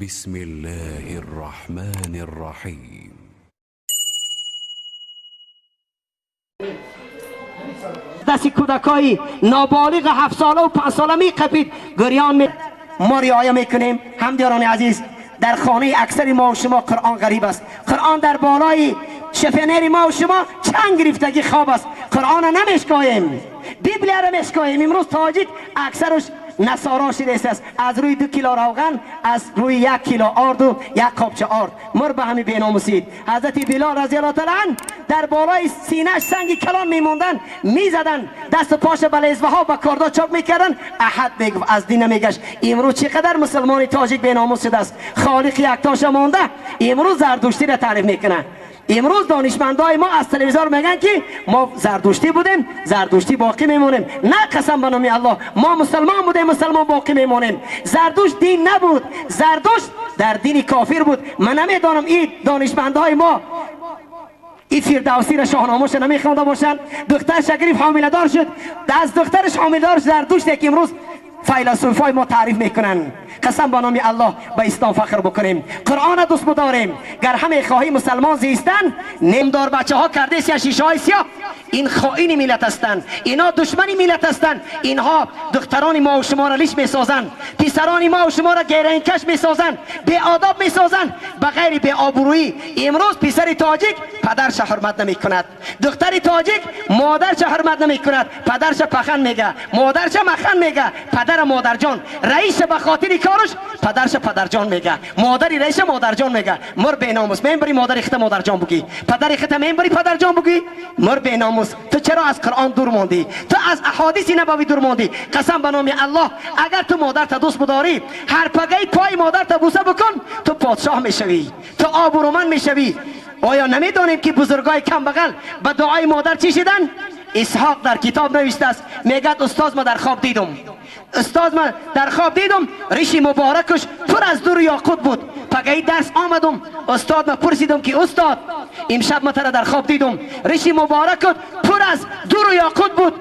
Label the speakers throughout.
Speaker 1: بسم الله الرحمن الرحیم.
Speaker 2: دست کودکای نابالغ 7 ساله و 5 ساله می قپید گریان می. ما رعایه میکنیم. همدیاران عزیز، در خانه اکثر ما و شما قرآن غریب است. قرآن در بالای شفنر ما و شما چند گرفتگی خواب است. قرآن نمیشکاییم، بیبلیا را میشکاییم. امروز تاجیک اکثرش نصارا شده است. از روی 2 کیلو روغن، از روی 1 کیلو آرد و 1 قابچه آرد مر به همین بیناموسید. حضرت بلال رضی الله تعالی عنه در بالای سینه‌اش سنگ کلان میموندن، میزدن، دست پاش به لیزوه ها به کاردا چاک میکردن. احد میگفت از دین نمیگشت. امروز چقدر مسلمان تاجیک بیناموس شده است. خالق یکتاش مانده. امروز زردشتی را تعریف میکنه. امروز دانشمندای ما از تلویزیون میگن که ما زردشتی بودیم، زردشتی باقی میمونیم. نه، قسم به نام الله، ما مسلمان بودیم، مسلمان باقی میمونیم. زردشت دین نبود، زردشت در دین کافر بود. من نمیدانم این دانشمندای ما این فردوسی را شاهنامه‌اش نمیخوانده باشند. دخترش گرفت حامله دار شد، از دخترش حامله دار شد زردشت که امروز فیلسوفای ما تعریف میکنن. قسم به نام الله به اسلام فخر بکنیم، قرآن دوست بداریم. گر همه خواهی مسلمان زیستن، نمدار بچه ها کرده سیاه شیشه های سیاه. این خائن ملت هستند، اینا دشمن ملت هستند. اینها دختران ما و شما را لیش میسازند، پسران ما و شما را گیرینکش میسازند، بی آداب میسازند، بغیر بی آبرویی. امروز پسر تاجیک پدرش حرمت نمیکند، دختر تاجیک مادرش حرمت نمیکند، پدرش پخن میگه، مادرش مخن میگه، پدر مادر جان رئیس به خاطر کارش پدرش پدرجان میگه، مادری رئیس مادرجان میگه. مر به ناموس منبری مادر خت مادرجان بگی، پدر خت منبری پدرجان بگی. مر به ناموس، تو چرا از قرآن دور ماندی؟ تو از احادیث نبوی دور ماندی. قسم به نام الله اگر تو مادر تا دوست بداری، هر پگه پای مادر تا بوسه بکن، تو پادشاه میشوی، تو آبرومند میشوی. آیا نمیدانیم که بزرگای کم بغل به دعای مادر چی شدن؟ اسحاق در کتاب نوشته است، میگه استاد ما در خواب دیدم، استاد من در خواب دیدم ریش مبارکش پر از در یاقوت بود. پگهی درس آمدم، استاد من پرسیدم که استاد امشب من تره در خواب دیدم ریش مبارکت پر از در یاقوت بود.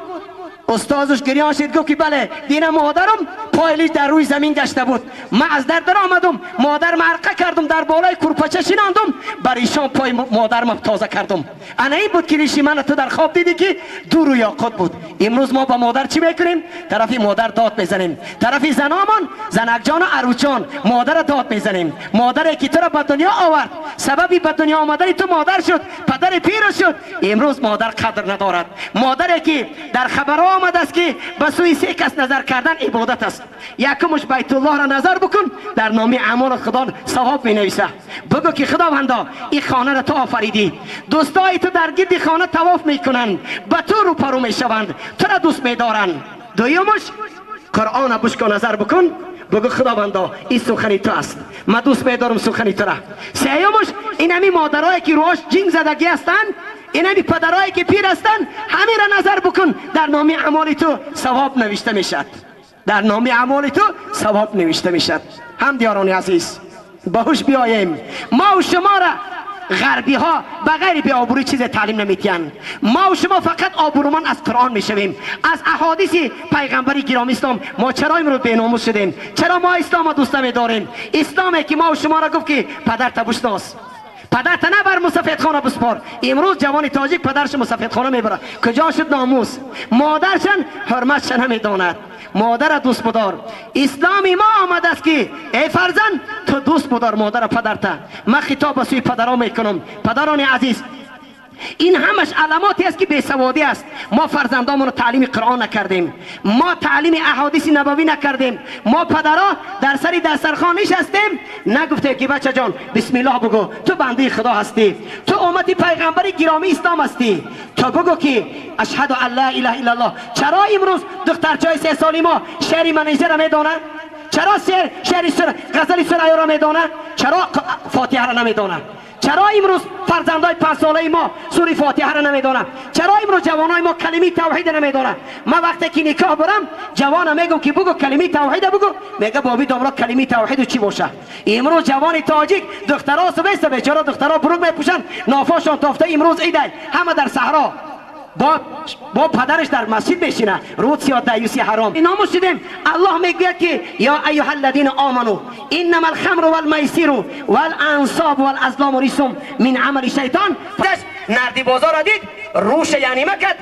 Speaker 2: استادش گریان شد، گفت که بله دینم مادرم پایلیش در روی زمین گشته بود. من از در در آمدم، مادر مرقه کردم، در بالای کرپچه شیناندم، بر ایشان پای مادرم تازه کردم. انا این بود که ریشی من تو در خواب دیدی که دور و یاقوت بود. امروز ما با مادر چی میکنیم؟ طرفی مادر داد میزنیم، طرفی زنامان، زنک جان و عروس جان، مادر داد میزنیم. مادری که تو را به دنیا آورد، سببی به دنیا آمدن تو مادر شد، پدر پیر شد. امروز مادر قدر ندارد. مادری که در خبرها آمده است که به سوی 3 کس نظر کردن عبادت است. یکمش بیت الله را نظر بکن، در نام اعمال خدا ثواب می نویسه. بگو که خداوندا این خانه را تو آفریدی، دوستای تو در گرد خانه طواف میکنند، به تو روپرو میشوند، تو را دوست میدارند. دویمش قرآن بشکن نظر بکن، بگو خداوندا این سخنی تو است، من دوست میدارم سخنی تو را. سیومش این همی مادرایی که روش جنگ زدگی هستند، این همی پدرایی که پیر هستند، همین را نظر بکن، در نام اعمال تو ثواب نوشته میشد. در نام اعمال تو ثواب نوشته میشد. هم دیاران عزیز باهوش بیاییم. ما و شما را غربی ها بغیر بی آبروی چیز تعلیم نمیتین. ما و شما فقط آبرومند از قرآن میشویم، از احادیث پیغمبری گرامی اسلام. ما چرا امروز بیناموس شدیم؟ چرا ما اسلام دوست نمیداریم؟ اسلامی که ما و شما را گفت که پدر تبوشناس، پدر تا نبر مسافت خانه بسپار. امروز جوان تاجیک پدرش مسافت خانه میبره. کجا شد ناموس؟ مادرشن حرمتش نمیداند. مادر دوست بدار. اسلامی ما آمده است که ای فرزند تو دوست بدار مادر پدرت. من خطاب به سوی پدران میکنم. پدران عزیز، این همش علاماتی است که بیسوادی است. ما فرزندامون رو تعلیم قرآن نکردیم، ما تعلیم احادیث نبوی نکردیم. ما پدرها در سر دسترخوان نشستیم، نگفتیم که بچه جان بسم الله بگو، تو بنده خدا هستی، تو امتی پیغمبر گرامی اسلام هستی، تو بگو که اشهد ان لا اله الا الله. چرا امروز دخترچای 3 سالی ما شعر منیژه را میدانه؟ چرا شعر غزل سرایه را میدانه؟ چرا فاتحه را نمیدانه؟ چرا امروز فرزندای 5 ساله ما سوره فاتحه را نمیدانند؟ چرا امروز جوانای ما کلمه توحید نمیدانند؟ من وقتی که نکاح برم جوانم میگم که بگو کلمه توحید بگو، میگه بابی داملا کلمه توحید چی باشه؟ امروز جوان تاجیک دخترا سویس بیچاره دخترا بروک میپوشن، نافاشان تافته. امروز عید همه در صحرا. با پدرش در مسجد میشینه. روسیا دیوسی حرام ناموس شدیم. الله میگوید که یا ایها الذین آمنو انما الخمر والمیسر والانصاب والازلام رجس من عمل شیطان. نردی بازار را دید، روش یعنی مکد،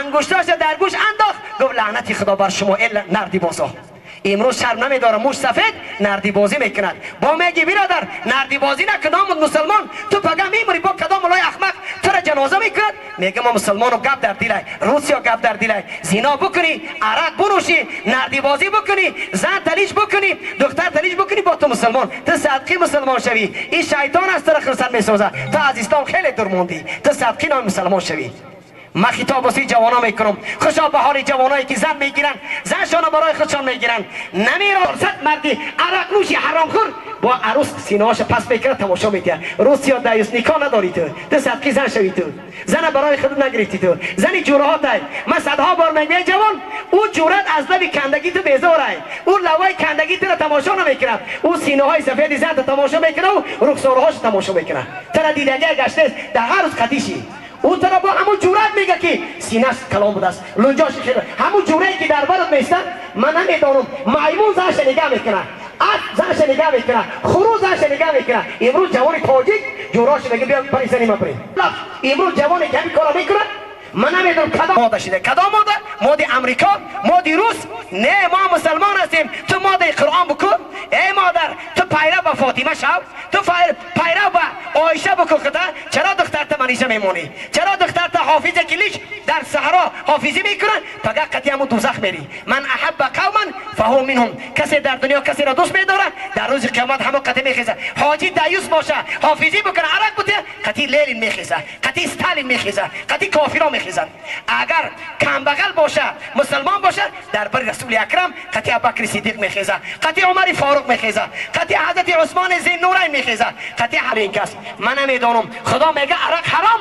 Speaker 2: انگشتاش در گوش انداخت، گفت لعنت خدا بر شما الا نردی بازار. امروز شرم نمیداره، موش سفید نردی بازی میکند. با میگی برادر نردی بازی نکن نامود مسلمان، تو پگه میمری با کدام ملای احمق تو را جنازه میکند. میگه ما مسلمانو گپ در دیلای، روسیا گپ در دیلای، زنا بکنی، عرق بنوشی، نردی بازی بکنی، زن تلیش بکنی، دختر تلیش بکنی، با تو مسلمان، تو صدقی مسلمان شوی. این شیطان است تو را خرسن میسازه، تو از اسلام خیلی دور موندی، تو صدقی نام مسلمان شوی. من خطاب واسه جوانا میکنم، خوشا به حال جوانایی که زن میگیرن، زنشان برای خودشان میگیرن. نمیره صد مردی عرق نوشی حرام خور با عروس سینه‌هاش پس میکنه تماشا میده. روسیا دیوس نکاح نداری تو، تو صدقی زن شوی، تو زن برای خود نگرفتی، تو زنی جورهات ای. من صدها بار میگم جوان، او جورت از لبی کندگی تو بیزاره، او لوای کندگی تو را تماشا نمیکنه، او سینه های سفید زن تو تماشا میکنه و رخسارهاش تماشا میکنه. تو را دیدگی گشته در هر روز قدیشی. او ترا با همون جورت میگه که سینه‌اش کلام بوده است، لنجاش خیلی همون جوره که در برات میسته. من نمیدانم میمون زنش نگاه میکنه، اسب زنش نگاه میکنه، خروس زنش نگاه میکنه. امروز جوان تاجیک جوراش میگه بیا پری زنی ما پری. امروز جوانی که همین کارا میکنه، من نمیدونم کدام ماده شده، کدام ماده، ماده امریکا، ماده روس. نه ما مسلمان هستیم. تو ماده قرآن بکن ای مادر، تو پیرو به فاطمه شو، تو پیرو به عایشه بکن. خدا چرا دختر تا منیشه میمونی؟ چرا دختر تا حافظ کلیش در صحرا حافظی میکنن؟ فقط قطعی همون دوزخ میری. من احب قوما فهو منهم. کسی در دنیا کسی را دوست میداره، در روز قیامت همون قطعی میخیزه. حاجی دیوس باشه، حافظی بکنه، عرق بوده، قطعی لیلین میخیزه، قطعی استالین میخیزه، قطعی کافرا میخیزن. اگر کمبغل باشه، مسلمان باشه، در بر رسول اکرم قطعی ابوبکر صدیق میخیزه، قطعی عمر فاروق میخیزه، قطعی حضرت عثمان ذی‌النورین میخیزه، قطعی هر این کس. من نمیدانم خدا میگه عرق حرام.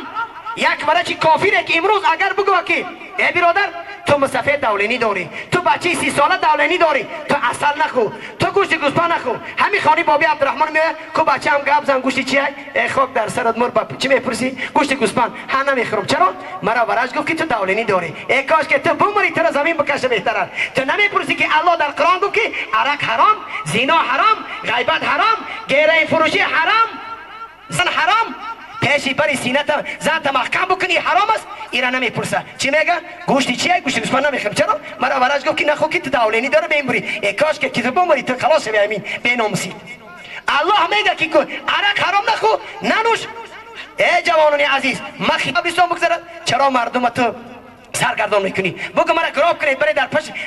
Speaker 2: یک مرچی کافیره که امروز اگر بگو که ای برادر تو مسافر دولینی داری، تو بچه 30 ساله دولینی داری، تو عسل نخو، تو گوشت گوسفند نخو. همین خانی بابی عبدالرحمن میگه کو بچه هم گپ زن گوشت چیه؟ ای خاک در سرت مر با چی میپرسی؟ گوشت گوسفند ها نمیخورم. چرا؟ مرا ورج گفت که تو دولینی داری. ای کاش که تو بمری تو را زمین بکشه بهتر است. تو نمیپرسی که الله در قرآن گفت که عرق حرام، زنا حرام، غیبت حرام، گیره فروشی حرام، زن حرام، پیشی بری سینه تا زن تا محکم بکنی حرام است. ایران نمیپرسه چی میگه؟ گوشتی چیه؟ گوشتی گوسفند نمیخورم. چرا؟ مرا ورج گفت که نخو که تو دولینی داره بمیری. ای کاش که تو بمیری تو خلاص شوی. امین بناموسی. الله میگه که عرق حرام نخو ننوش. ای جوانان عزیز، من خطاب اسلام بگذارم. چرا مردم تو سرگردان میکنی؟ بگو مرا گراب کنید، برای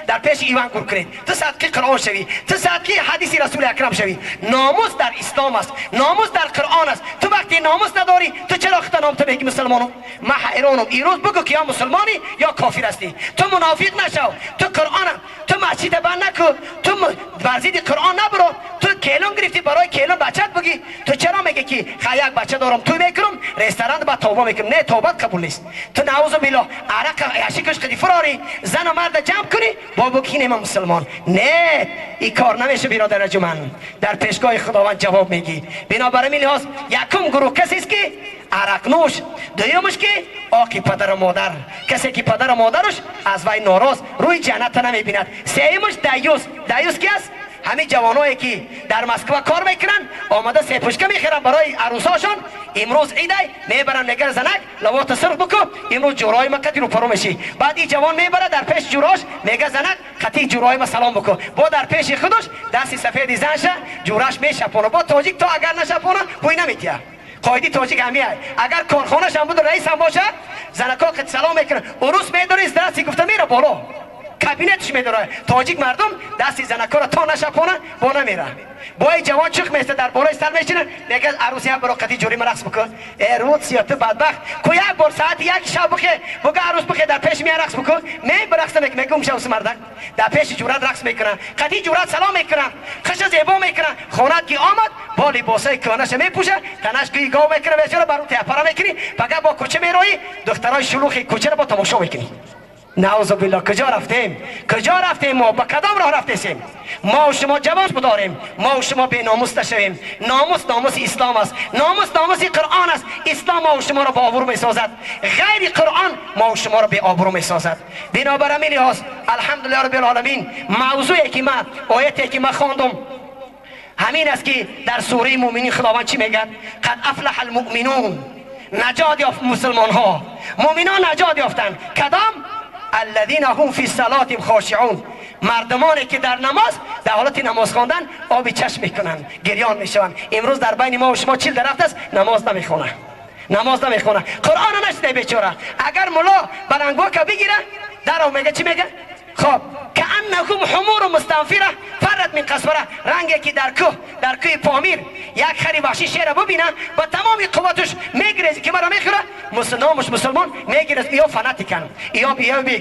Speaker 2: در پیش ایوان گور کنید. تو صدقی قرآن شوی، تو صدقی حدیث رسول اکرم شوی. ناموس در اسلام است، ناموس در قرآن است. تو وقتی ناموس نداری تو چرا خدا نام تو میگی مسلمانم؟ من حیرانم. ایروز بگو که یا مسلمانی یا کافر هستی. تو منافق نشو، تو قرآن، تو مسجد بند نکو، تو بر ضد قرآن نبرو. تو کیلون گرفتی برای کیلون بچت بگی. تو چرا میگی که یک بچه دارم تو میکنم رستوران با توبه میکنم؟ نه، توبت قبول نیست. تو نعوذ بالله عرق یاشکش قدی فراری زن و مرد جمع کنی با بگی من مسلمان. نه، این کار نمیشه برادر من. در پیشگاه خداوند جواب میگی. بنابراین لحاظ یکم گروه کسی است که عرق نوش، دویمش که آقی پدر و مادر، کسی که پدر و مادرش از وی ناراض روی جنت نمیبیند. سیمش دیوس. دیوس کی است؟ همین جوانایی که در مسکو کار میکنن آمده سه پشکه میخرن برای عروساشون. امروز عیده میبرن میگن زنک لباس سرخ بکن، امروز جورای ما قطی رو پرو میشی. بعد این جوان میبره در پیش جوراش میگه زنک قطی جورای ما سلام بکن. با در پیش خودش دست سفید زنشه جوراش میشپونه. با تاجیک تا اگر نشپونه بوی نمیتیه. قاعده تاجیک همیه، اگر کارخانه‌ش هم بود رئیس هم باشه زنکا قد سلام میکنه. عروس میداره دستی گفته میره بالا کابینتش میداره. تاجیک مردم دستی زنکا را تا نشپونه با نمیره. با این جوان چخ میسته در بالای سر میشینه میگه عروسی هم برا قطی جوری رقص بکن. ای روت تو بدبخت کو یک بار ساعت 1 شب بخه بگه عروس بخه در پیش می رقص بکن. می برقص نمیکنه، میگم شوس مردک در پیش جورت رقص میکنه، قطی جورت سلام میکنه، خوش زیبا میکنه. خونت کی آمد با لباسای کهنه‌ش میپوشه، تنش گوی گاو میکنه، بیچاره برو تپره میکنی. فقط با کوچه میروی دخترای شلوغ کوچه رو با تماشا میکنی. نعوذ بالله کجا رفتیم؟ کجا رفتیم ما؟ با کدام راه رفتیم؟ ما و شما جوان بداریم، ما و شما به ناموس نشویم. ناموس ناموس اسلام است، ناموس ناموس قرآن است. اسلام ما و شما را با آبرو میسازد، غیر قرآن ما و شما را به آبرو میسازد. بنابراین لحاظ الحمدلله رب العالمین موضوعی که من آیتی که من خواندم همین است که در سوره مؤمنین خداوند چی میگه؟ قد افلح المؤمنون، نجات یافت مسلمان ها، مؤمنان نجات یافتند. کدام؟ الذين هم فی صلاتهم خاشعون، مردمانی که در نماز، در حالت نماز خواندن آب چشم میکنن، گریان میشوند. امروز در بین ما و شما 40 درخت است نماز نمیخونه، نماز نمیخونه، قرآن نشنیده بیچاره. اگر ملا بلنگو که بگیره در میگه چی میگه؟ خب کأنهم حمر مستنفره فرت من قسوره، رنگی که در کوه، در کوه پامیر یک خری وحشی شیر ببینه با تمام قوتش میگریزه که مرا میخوره، نامش مسلمان میگریزه. یا فناتیکن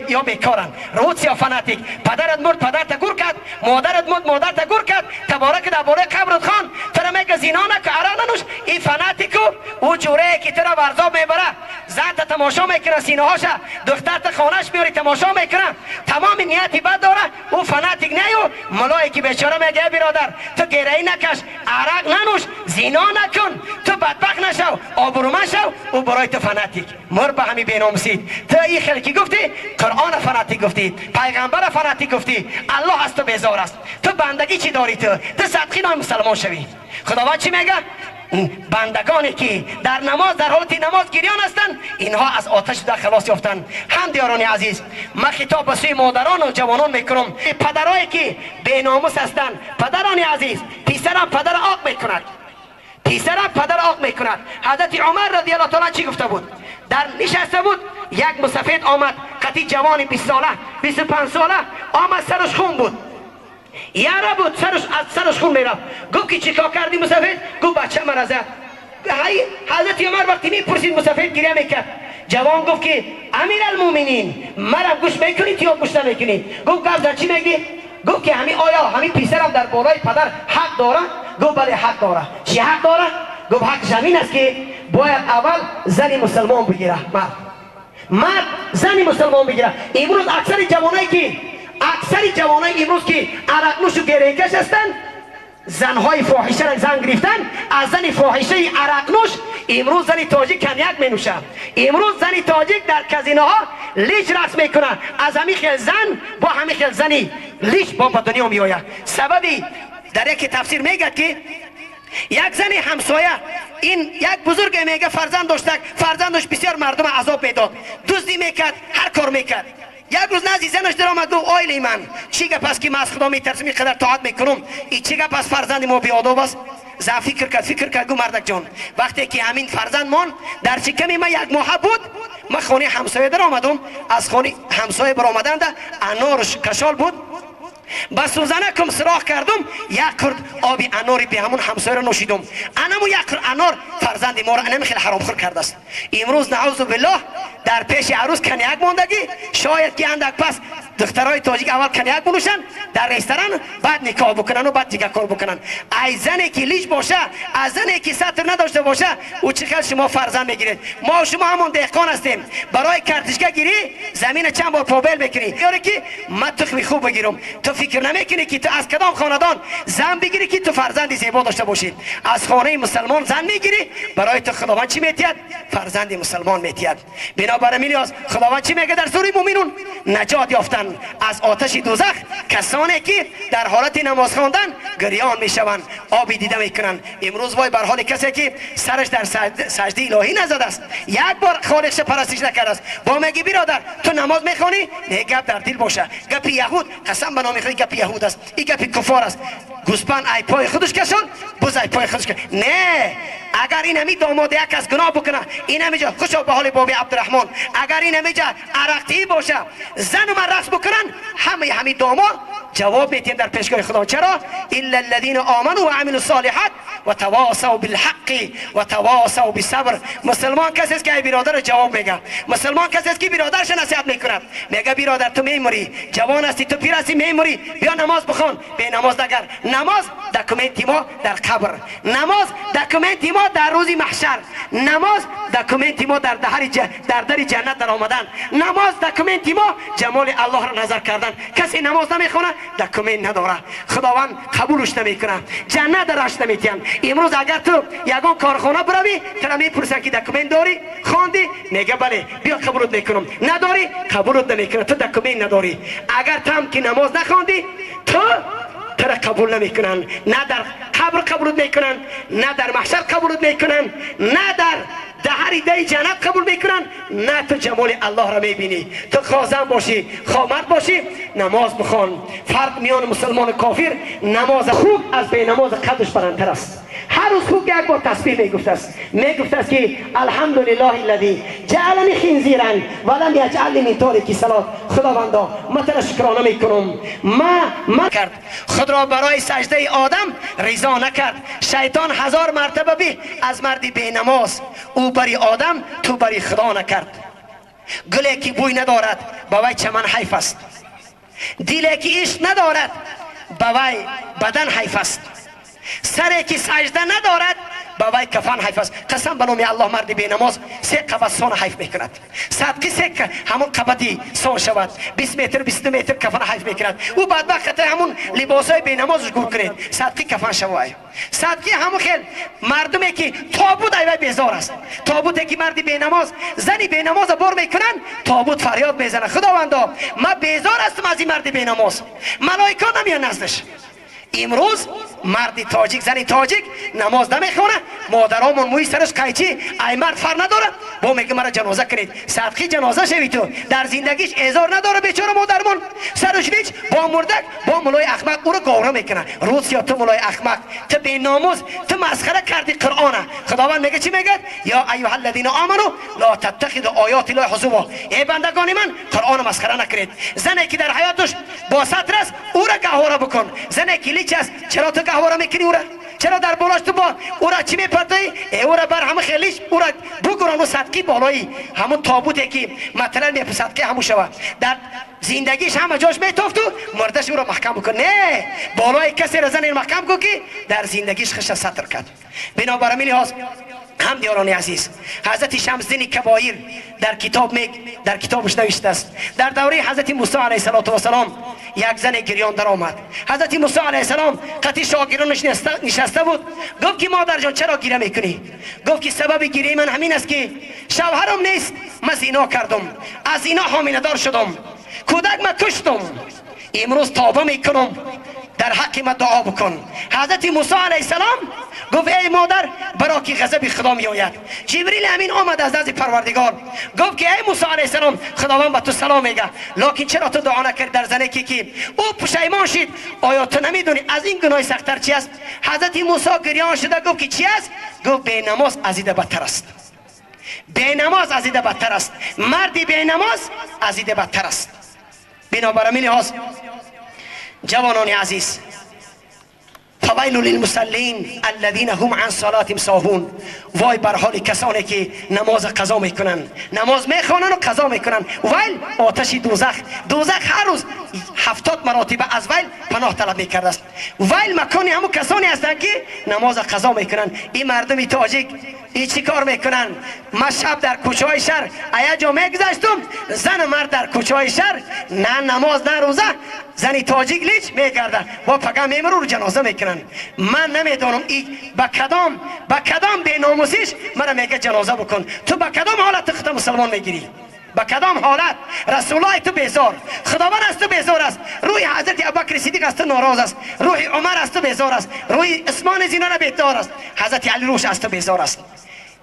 Speaker 2: یا بیکارن، روت یا فناتیک. پدرت مرد پدرت گور کرد، مادرت مرد مادرت گور کرد، تبارک در بالای قبرت خان ترا میگه زینا نکن، عرق ننوش. این فناتیکو او جوره که ترا ورزاب میبره، زن تا تماشا میکنه سینه هاشه، دختر تا خانهش میاری تماشا میکنه، تمام نیتی بد داره. او فناتیک نه، او ملایی که بیچاره میگه برادر تو گریه نکش، عرق ننوش، زینا نکن، تو بدبخت نشو، آبرومند شو، او برای تو فناتیک. مر به همین بیناموسید. تو این خلکی گفتی، قرآن فناتیک گفتی، پیغمبر فناتیک گفتی، الله از تو بیزار است. تو بندگی چی داری؟ تو صدقی نام مسلمان شوی. خداوند چی میگه؟ بندگانی که در نماز، در حالت نماز گریان هستند، اینها از آتش در خلاص یافتند. هم دیاران عزیز، من خطاب به سوی مادران و جوانان میکنم، پدرایی که بیناموس هستند، پدران عزیز، پسرم پدر عاق میکند، پسرم پدر عاق میکند. حضرت عمر رضی الله تعالی چی گفته بود؟ در نشسته بود، یک مسافر آمد، قطی جوان 20 ساله 25 ساله آمد، سرش خون بود، یاره بود، سرش از سرش خون میرفت. گفت که چیکار کردی مسافر؟ گفت بچه مرا زد. حضرت عمر وقتی میپرسید مسافر گریه میکرد. جوان گفت که امیرالمومنین مرا گوش میکنید یا گوش نمیکنید؟ گفت گفت در چی میگی؟ گفت که همین آیا همین پسرم در بالای پدر حق داره؟ گفت بله حق داره. چی حق داره؟ گفت حق زمین است که باید اول زن مسلمان بگیره، مرد زن مسلمان بگیره. امروز اکثر جوانایی که اکثر جوانای امروز که عرق نوش و گریه‌کش هستند، زنهای فاحشه را زن گرفتن، از زن فاحشه عرق نوش امروز زن تاجیک کنیک می نوشه. امروز زن تاجیک در کازینوها لیچ رقص میکنه. از همین خیل زن با همین خیل زنی لیچ با به دنیا می آید. سببی در یک تفسیر میگه که یک زن همسایه، این یک بزرگ میگه فرزند داشت، فرزندش بسیار مردم عذاب میداد، دزدی میکرد، هر کار میکرد. یک روز نزدی زنش در آمد، گفت آیل من چی گپ است که من از خدا میترسم اینقدر طاعت میکنم، این چی گپ است فرزند ما بی‌آداب است؟ زن فکر کرد، فکر کرد، گفت مردک جان وقتی که همین فرزند مان در شکم من یک ماه بود، من خانه همسایه در آمدم، از خانه همسایه برآمدن انارش کشال بود، با سوزنکم سراخ کردم، یک کرد آب اناری به همون همسایه را نوشیدم، انمو یک کرد انار فرزند ما را انم خیلی حرام خور کرده است. امروز نعوذ بالله در پیش عروس کنیک ماندگی، شاید که اندک پس دخترای تاجیک اول کنیک بنوشن در رستوران، بعد نکاح بکنن و بعد دیگه کار بکنن. ای زنی که لیش باشه، از زنی که ستر نداشته باشه، او چقدر شما فرزند میگیرید. ما و شما همون دهقان هستیم، برای کارتشگاه گیری زمین چند بار پابل میکنی، یاره که من تخم خوب بگیرم. تو فکر نمیکنی که تو از کدام خاندان زن بگیری که تو فرزند زیبا داشته باشی. از خانه مسلمان زن میگیری، برای تو خداوند چی میتید؟ فرزند مسلمان میتید. بنابراین خداوند چی میگه در سوره مومنون؟ نجات یافتن از آتش دوزخ کسانی که در حالت نماز خواندن گریان میشوند، آبی دیده میکنند. امروز وای بر حال کسی که سرش در سجده الهی نزده است، یک بار خالقش پرستش نکرده است. با میگی برادر تو نماز میخوانی؟ نه، گپ در دل باشه، گپ یهود، قسم به نام خدا گپ یهود است، این گپ کفار است. گوسپند ای پای خودش کشان، بز ای پای خودش کشان. نه، اگر این همی داماد یک از گناه بکنه، این همیجا خوشا به حال بابی عبدالرحمن، اگر این همیجا عرقتی باشه، زن و من رقص بکنن، همه همی داماد جواب میتیم در پیشگاه خدا. چرا؟ الا الذين آمنوا وعملوا الصالحات وتواصوا بالحق وتواصوا بالصبر. مسلمان کسی است که برادر جواب میگه، مسلمان کسی است که برادرش نصیحت میکند، میگه برادر تو میمری، جوان هستی، تو پیر هستی، میمری، بیا نماز بخوان. به نماز نگر، نماز document ما در قبر، نماز document ما در روز محشر، نماز document ما در در جنت در آمدن، نماز document ما جمال الله را نظر کردن. کسی نماز نمیخونه document نداره، خداوند قبولش نمیکنه، جنت درش نمیتین. امروز اگر تو یگان کارخانه بروی تو را میپرسن که document داری؟ خواندی؟ میگه بله، بیا قبولت میکنم. نداری؟ قبولت نمیکنه، تو document نداری. اگر تو هم که نماز نخواندی تو را قبول نمیکنن، نه در قبر قبول میکنن، نه در محشر قبول میکنن، نه در دهری دی جنت قبول میکنن، نه تو جمال الله را میبینی. تو خازن باشی، خامرد باشی، نماز بخوان. فرق میان مسلمان و کافر، نماز خوب از بی نماز قدش بلندتر است. هر روز خوب یک بار تسبیح میگفت است، میگفت است که الحمدلله الذی جعلنی خنزیرا ولم یجعلنی من تارک صلات. خداوندا من تو را شکرانه میکنم، ما کرد خود را برای سجده آدم رضا نکرد. شیطان 1000 مرتبه به از مردی بی نماز، او بری آدم تو بری خدا نکرد. گلی که بوی ندارد به وی چمن حیف است، دلی که عشق ندارد به وی بدن حیف است، سری که سجده ندارد به وی کفن حیف است. قسم به نام الله مرد بی نماز 3 قبض سان حیف میکند. صدقه 3 همون قبضی سان شود، 20 متر 22 متر کفن حیف میکند. او بدبخت همون لباسای بی نمازش گور کنید، صدقه کفن شود. صدقه همون خیل مردمی که تابوت ایوه بیزار است، تابوت که مرد بی نماز زنی بی نماز بار میکنن، تابوت فریاد میزنه خداوندا من بیزار هستم از این مرد بی نماز. ملائکه نمیان نزدش. امروز مرد تاجیک زن تاجیک نماز نمیخونه، مادرامون موی سرش قیچی، ای مرد فر نداره، با میگه مرا جنازه کنید، صدقه جنازه شوی. تو در زندگیش اعذار نداره بیچاره مادرمون، سرش لیچ با مردک با ملای احمق او رو گاوره میکنه. روز یا تو ملای احمق، تو بی ناموس، تو مسخره کردی قرآنه. خداوند میگه چی میگه؟ یا ایها الذین آمنوا لا تتخذوا آیات الله هزوا. ای بندگان من قرآن مسخره نکنید. زنی که در حیاتش با ستر است او را گهواره بکن. زنی که لیچ است چرا تو گهواره میکنی او را؟ چرا در بالاش تو با او را چی میپرتایی؟ او را بر همه خیلیش او را بگران و صدقی بالایی همون تابوته که مثلا می صدقه همون شوه در زندگیش همه جاش میتوفت و مردش او را محکم بکن. نه بالای کسی را زن محکم کن که در زندگیش خش ستر کرد. بنابراین لحاظ هم دیاران عزیز، حضرت شمس‌الدین کبایر در کتاب در کتابش نوشته است در دوره حضرت موسی علیه السلام یک زن گریان در آمد. حضرت موسی علیه السلام قطعی شاگردانش نشسته بود، گفت که مادر جان چرا گریه میکنی؟ گفت که سبب گریه من همین است که شوهرم نیست، من زنا کردم، از اینا حامله دار شدم، کودک من کشتم، امروز توبه میکنم، در حق ما دعا بکن. حضرت موسی علیه السلام گفت ای مادر برا که غضب خدا می آید. جبریل امین آمد از نزد پروردگار، گفت که ای موسی علیه السلام خداوند به تو سلام میگه، لکن چرا تو دعا نکردی در زنه که او پشیمان شد؟ آیا تو نمیدونی از این گناه سخت‌تر چی است؟ حضرت موسی گریان شده گفت که چی است؟ گفت بی نماز از این بدتر است، بی نماز از این بدتر است، مردی بی نماز از این بدتر است. بنابراین لحاظ جوانان عزیز، فویل للمصلین الذین هم عن صلاتهم ساهون. وای بر حال کسانی که نماز قضا میکنن، نماز میخوانن و قضا میکنن. ویل آتش دوزخ، دوزخ هر روز 70 مراتب از ویل پناه طلب میکرده است. ویل مکانی همون کسانی هستند که نماز قضا میکنن. این مردم تاجیک این چی کار میکنن؟ ما شب در کوچه های شهر ایا جا میگذشتم، زن و مرد در کوچه های شهر نه نماز نه روزه، زنی تاجیک لیچ میگرده با پگه میمرو رو جنازه میکنن. من نمیدانم ای با کدام بی ناموسیش مرا میگه جنازه بکن. تو با کدام حالت خودت مسلمان میگیری؟ با کدام حالت؟ رسول الله تو بیزار، خداوند از تو بیزار است، روی حضرت ابوبکر صدیق از تو ناراض است، روح عمر از تو بیزار است، روی عثمان زینان بیدار است، حضرت علی روش از تو بیزار است.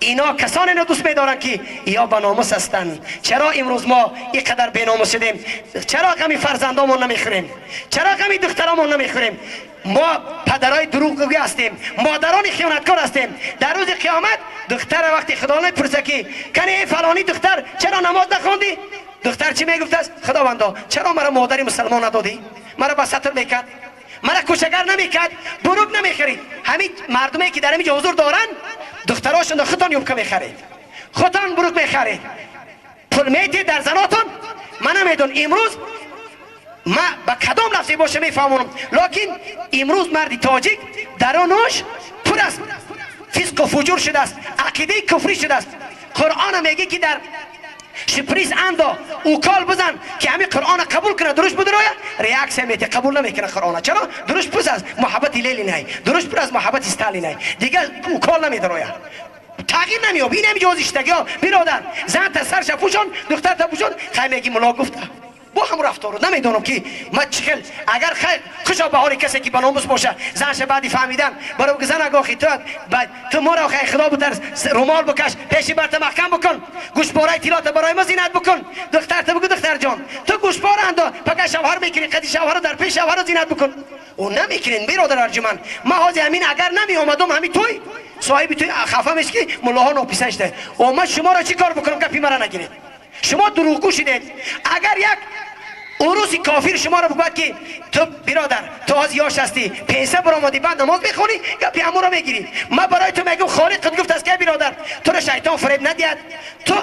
Speaker 2: اینا کسانی را دوست می‌دارند که یا به ناموس هستند. چرا امروز ما اینقدر به ناموس شدیم؟ چرا غمی فرزندامون نمیخوریم؟ چرا غمی دخترامون نمیخوریم؟ ما پدرای دروغگو هستیم، مادران خیانتکار هستیم. در روز قیامت دختر وقتی خدا میپرسه که کنی ای فلانی دختر چرا نماز نخوندی؟ دختر چی میگفت است؟ خداوندا چرا مرا مادری مسلمان ندادی؟ مرا به ستر میکرد، مرا کوچگر نمیکرد، بروک نمیخرید. همین مردمی که در اینجا حضور دارن دختراشون خودتان یوبکه میخرید، خودتان بروک میخرید، پول میتید در زناتون. من نمیدون امروز ما با کدام لفظی باشه میفهمونم، لکن امروز مردی تاجیک درونش پر از فسق و فجور شده است، عقیده کفری شده است. قرآن میگه که در شپریز اندا اوکال بزن که همین قرآن قبول کنه، درش بدرویا ریاکس میته، قبول نمیکنه قرآن. چرا؟ درش پر از محبت لیلی نه، درش پر از محبت استالین نه، دیگه اوکال نمیدرویا، تغییر نمییابه. این هم جوازیشتگی ها برادر، زن تا سرش پوشان، دختر تا پوشان، خیلی میگی ملا گفته با هم رفتارو نمیدونم که ما چخل. اگر خیر خوشا بهاری کسی که بناموس باشه، زنش بعدی فهمیدن برای که زن اگه تو بعد تو ما را خیر خدا بترس، رومال بکش، پیشی برت محکم بکن، گوشپاره تیلات برای ما زینت بکن، دختر تو بگو دختر جان تو گوشپاره اندا پکه شوهر میکنی، قدی شوهر در پیش شوهر زینت بکن. او نمیکنین برادر ارجمند. ما حاضر همین اگر نمی اومدم همین توی صاحب توی خفه میشه که ملاها ناپیسش ده. و ما شما را چی کار بکنم گپی مرا نگیرید؟ شما دروغگو شدید. اگر یک عروس کافر شما را بگوید که تو برادر تو از یاش هستی، پیسه برآمدی، بعد نماز میخونی، گپی همون را میگیری. من برای تو میگم خالق گفت است که برادر تو را شیطان فریب ندهد. تو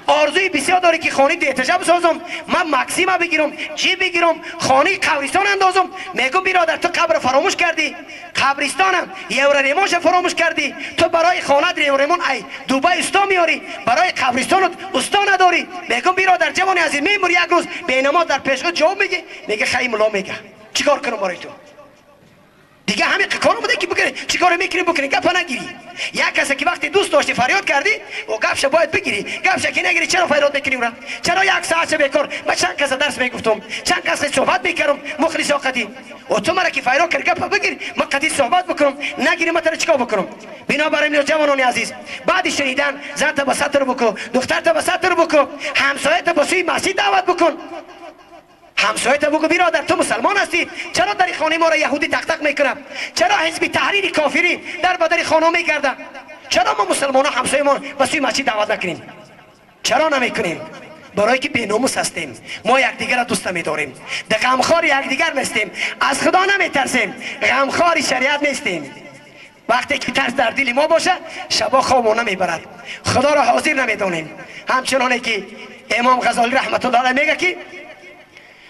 Speaker 2: آرزوی بسیار داری که خانه دو اتجه بسازم، من مکسیما بگیرم، چی بگیرم، خانه قبرستان اندازم. میگم برادر تو قبر فراموش کردی، قبرستانم یورانیمونش فراموش کردی. تو برای خانه یورانیمون ای دوبای استا میاری، برای قبرستانت استا نداری. میگم برادر جوان عزیز میموری یک روز به نماز در پیش خود جواب میگه، میگه خیلی ملا میگه چیکار کنم برای تو؟ دیگه همین کارو بوده که بکنی، چیکار میکنی بکنی، گپ نگیری. یک کسی که وقتی دوست داشتی فریاد کردی و گپش باید بگیری، گپش که نگیری چرا فریاد میکنی اورا؟ چرا یک ساعت بیکار؟ من چند کس درس میگفتم، چند کس صحبت میکردم مخلص قدی، و تو مرا که فریاد کردی گپ بگیر، من قدی صحبت بکنم، نگیری من تر چیکار بکنم؟ بنابراین جوانان عزیز، بعد شنیدن زن تا بساتر بکو، دختر تا بساتر بکو، همسایه تا بسوی مسجد دعوت بکن. همسایه تا بگو برادر تو مسلمان هستی، چرا در خانه ما را یهودی تق تق میکنه؟ چرا حزب تحریر کافری در بدر خانه میگرده؟ چرا ما مسلمان ها همسایه ما به سوی مسجد دعوت نکنیم؟ چرا نمیکنیم؟ برای که بیناموس هستیم. ما یکدیگر را دوست نمیداریم، در غمخوار یکدیگر نیستیم، از خدا نمیترسیم، غمخوار شریعت نیستیم. وقتی که ترس در دل ما باشه شبا خواب نمیبرد، خدا را حاضر نمیدانیم. همچنانه که امام غزالی رحمت الله علیه میگه که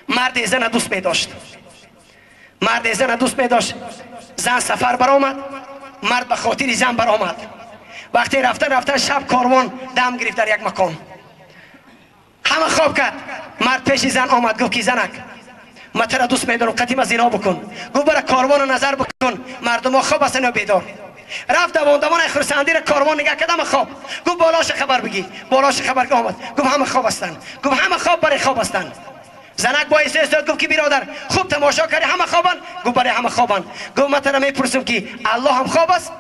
Speaker 2: مرد زن دوست می داشت، مرد زن دوست می داشت، زن سفر برآمد، مرد به خاطر زن برآمد. وقتی رفتن رفتن شب کاروان دم گرفت در یک مکان، همه خواب کرد. مرد پیش زن آمد، گفت که زنک من تو را دوست می دارم، قطعی ما زنا بکن. گفت برای کاروان نظر بکن، مردم ها خواب هستن یا بیدار. رفت دوان دوان خرسندی را کاروان نگاه کرد، همه خواب. گفت بالاش خبر بگی، بالاش خبر آمد، گفت همه خواب هستن. گفت همه خواب برای خواب هستن. زنک با استعداد گفت که برادر خوب تماشا کردی، همه خوابن؟ گفت برای همه خوابن. گفت من تو میپرسم که الله هم خواب است؟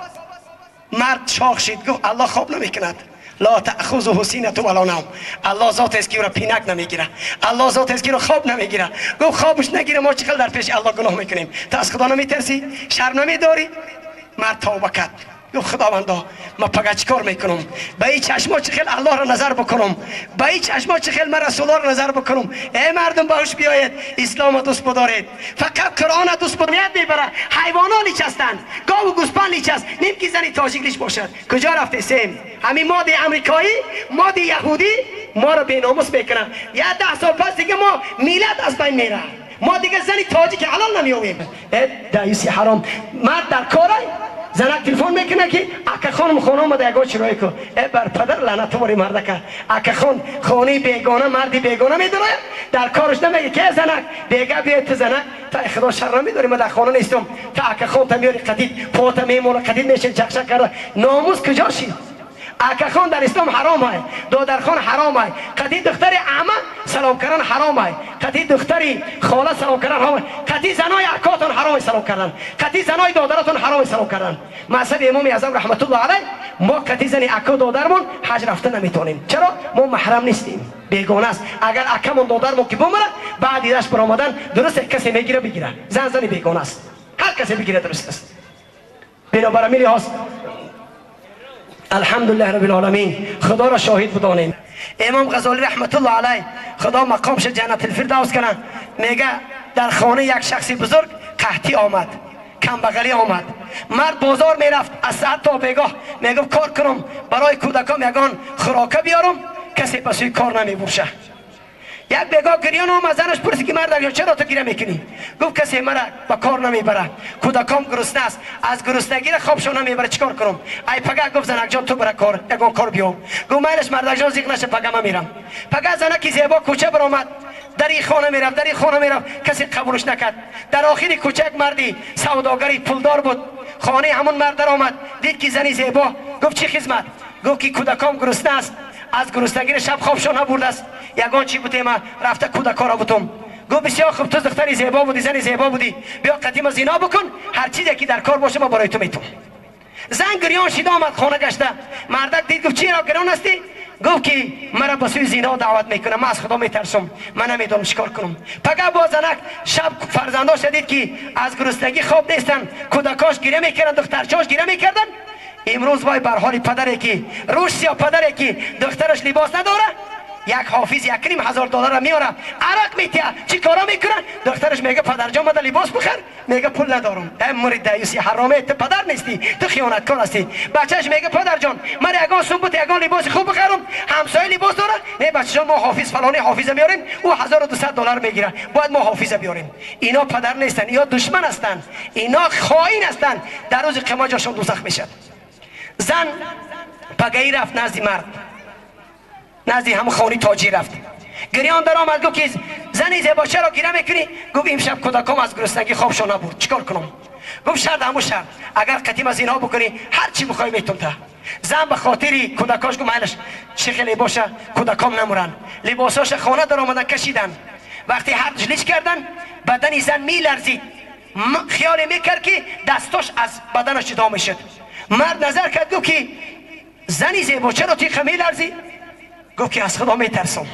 Speaker 2: مرد شاخ شد، گفت الله خواب نمیکند. لا تأخذه سنة ولا نوم. الله ذات است که او را پینک نمیگیره، الله ذات است که او را خواب نمیگیره. گفت خوابش نگیره، ما چقدر در پیش الله گناه میکنیم، تو از خدا نمیترسی، شرم نمیداری؟ مرد توبه کرد، گفت خداوندا من پگه چیکار میکنم؟ به این چشما چه خیلی الله را نظر بکنم، به این چشما چه خیلی من رسول الله را نظر بکنم. ای مردم باهوش بیاید، اسلام دوست بدارید، فقط قرآن دوست بدارید. میبره حیوانان لیچ هستند، گاو و گوسفند لیچ است، نیم که زنی تاجیک لیچ باشد. کجا رفته سیم؟ همین ماده امریکایی، ماده یهودی ما را بیناموس میکنه. یا 10 سال پس دیگه ما میلاد از بین میره، ما دیگه زنی تاجیک حلال نمیویم. دیوسی حرام. مرد در کارای زنک تلفن میکنه که اکا خانم خانه آمده یگان چرای کو. ای بر پدر لعنت تو باری مردکه. اکا خان خانه بیگانه، مردی بیگانه میدونه، در کارش نمیگه که زنک بیگه بیاید تو زنک تا خدا شر نمیداری، من در خانه نیستم، تا اکا خان تا میاری قدید پاتا میمونه قدید میشه چکشک کرده. ناموس کجا شید؟ اکا خان در اسلام حرام های، دادر خان حرام های، قدید دختر عمه سلام کردن حرام های، قدید دختری خاله سلام کردن حرام های، قدید زنای اکاتون حرام سلام کردن، قدید زنای دادراتون حرام سلام کردن. مذهب امام اعظم رحمت الله علیه ما قدید زن اکا دادرمون حج رفته نمیتونیم. چرا؟ ما محرم نیستیم، بیگانه است. اگر اکمون دادرمون که بمره بعد ایدش برآمدن درست کسی میگیره بگیره، زن زن بیگانه است، هر کسی بگیره درست است. بنابراین لحاظ الحمدلله رب العالمین خدا را شاهد بدانیم. امام غزالی رحمت الله علیه خدا مقامش جنت الفردوس کنه، میگه در خانه یک شخصی بزرگ قحطی آمد، کمبغلی آمد. مرد بازار میرفت از ساعت تا بیگاه، میگفت کار کنم برای کودکام یگان خوراکه بیارم، کسی به سوی کار نمیبرشه. یک بگاه گریان آمد، زنش پرسید که مرد چرا تو گریه میکنی؟ گفت کسی مرا به کار نمیبره، کودکام گرسنه است، از گرسنگی خوابشون نمیبره، چیکار کنم؟ ای پگه گفت زنک جان تو برا کار، یگان کار بیام. گفت مایلش مردک جان زیق نشه، پگه من میرم. پگه زنکی زیبا کوچه برآمد، در این خانه میرفت، در این خانه میرفت، کسی قبولش نکرد. در آخر کوچه یک مردی سوداگری پولدار بود، خانه همون مرد در آمد، دید که زنی زیبا، گفت چی خدمت؟ گفت که کودکام گرسنه است، از گرسنگی شب خوابشون نبرده است، یگان چی بوده ما رفته کودکا را بودم. گفت بسیار خوب، تو دختری زیبا بودی، زنی زیبا بودی، بیا قدیم زینا بکن، هر چیزی که در کار باشه ما برای تو میتونم. زن گریان شده آمد خانه گشته، مردک دید، گفت چرا گریان هستی؟ گفت که مرا به سوی زینا دعوت میکنه، من از خدا میترسم، من نمیدونم چیکار کنم. پگه با زنک شب فرزنداش دید که از گرسنگی خواب نیستن، کودکاش گریه میکردن، دخترچاش گریه میکردن. امروز وای بر حال پدری که روش سیاه، پدری که دخترش لباس نداره، یک حافظ 1,500 دلار را میاره، عرق میتیه، چی کارا میکنه؟ دخترش میگه پدر جان مده لباس بخر، میگه پول ندارم. ای مرید دیوسی حرامه، تو پدر نیستی، تو خیانتکار هستی. بچهش میگه پدر جان من یگان سوم بود یگان لباس خوب بخرم، همسایه لباس داره. نه بچه جان، ما حافظ فلانی حافظ میاریم، او 1200 دلار میگیره، باید ما حافظ بیاریم. اینا پدر نیستن، اینا دشمن هستن، اینا خائن هستن، در روز قیامت جاشون دوزخ میشد. زن پگهی رفت نزد مرد، نزدی هم خانی تاجی رفت، گریان در آمد، گفت که زنی زیبا چرا گریه میکنی؟ گفت امشب کودکام از گرسنگی خوابشون نبرد، چیکار کنم؟ گفت شرط همون شرط، اگر قدیم از اینها بکنی هر چی بخوای میتونم تا. زن به خاطری کودکاش گفت مایلش، چه خیلی باشه کودکام نمورن. لباساش خانه در آمدن کشیدن، وقتی هر لیچ کردن بدن زن میلرزید، خیال میکرد که دستاش از بدنش جدا میشد. مرد نظر کرد، گفت که زنی زیبا چرا تیخ میلرزی؟ گفت که از خدا میترسم،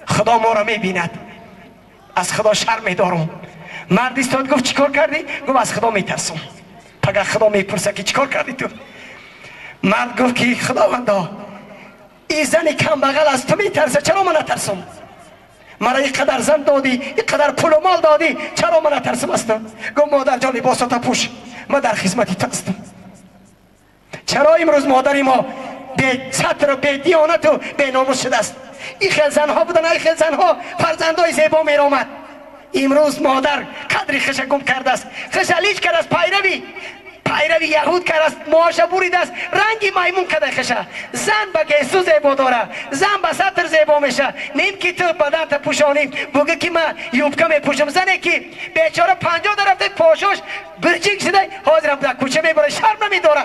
Speaker 2: خدا ما را میبیند، از خدا شرم میدارم. مرد ایستاد، گفت چیکار کردی؟ گفت از خدا میترسم، پگه خدا میپرسه که چیکار کردی تو. مرد گفت که خداوندا، این زن کم بغل از تو میترسه، چرا من نترسم؟ مرا اینقدر زن دادی، اینقدر پول و مال دادی، چرا من نترسم از تو؟ گفت مادر جان لباسات پوش، من در خدمتی تو هستم. چرا امروز مادر ما به ستر و به دیانت و به ناموس شده است؟ این خیل زنها بودن، این خیل زنها فرزندای زیبا می آمد. امروز مادر قدری خش گم کرده است، خش لیچ کرده است، پیروی یهود کرده است، موهاش بریده است، رنگی میمون کرده خشه. زن به گیسو زیبا داره، زن به ستر زیبا میشه، نیم که تو بدن تا پوشانی بگه که من یوبکه میپوشم. زنی که بیچاره 50 رفته پاشاش برجینگ شده، حاضرم در کوچه میبره، شرم نمیداره،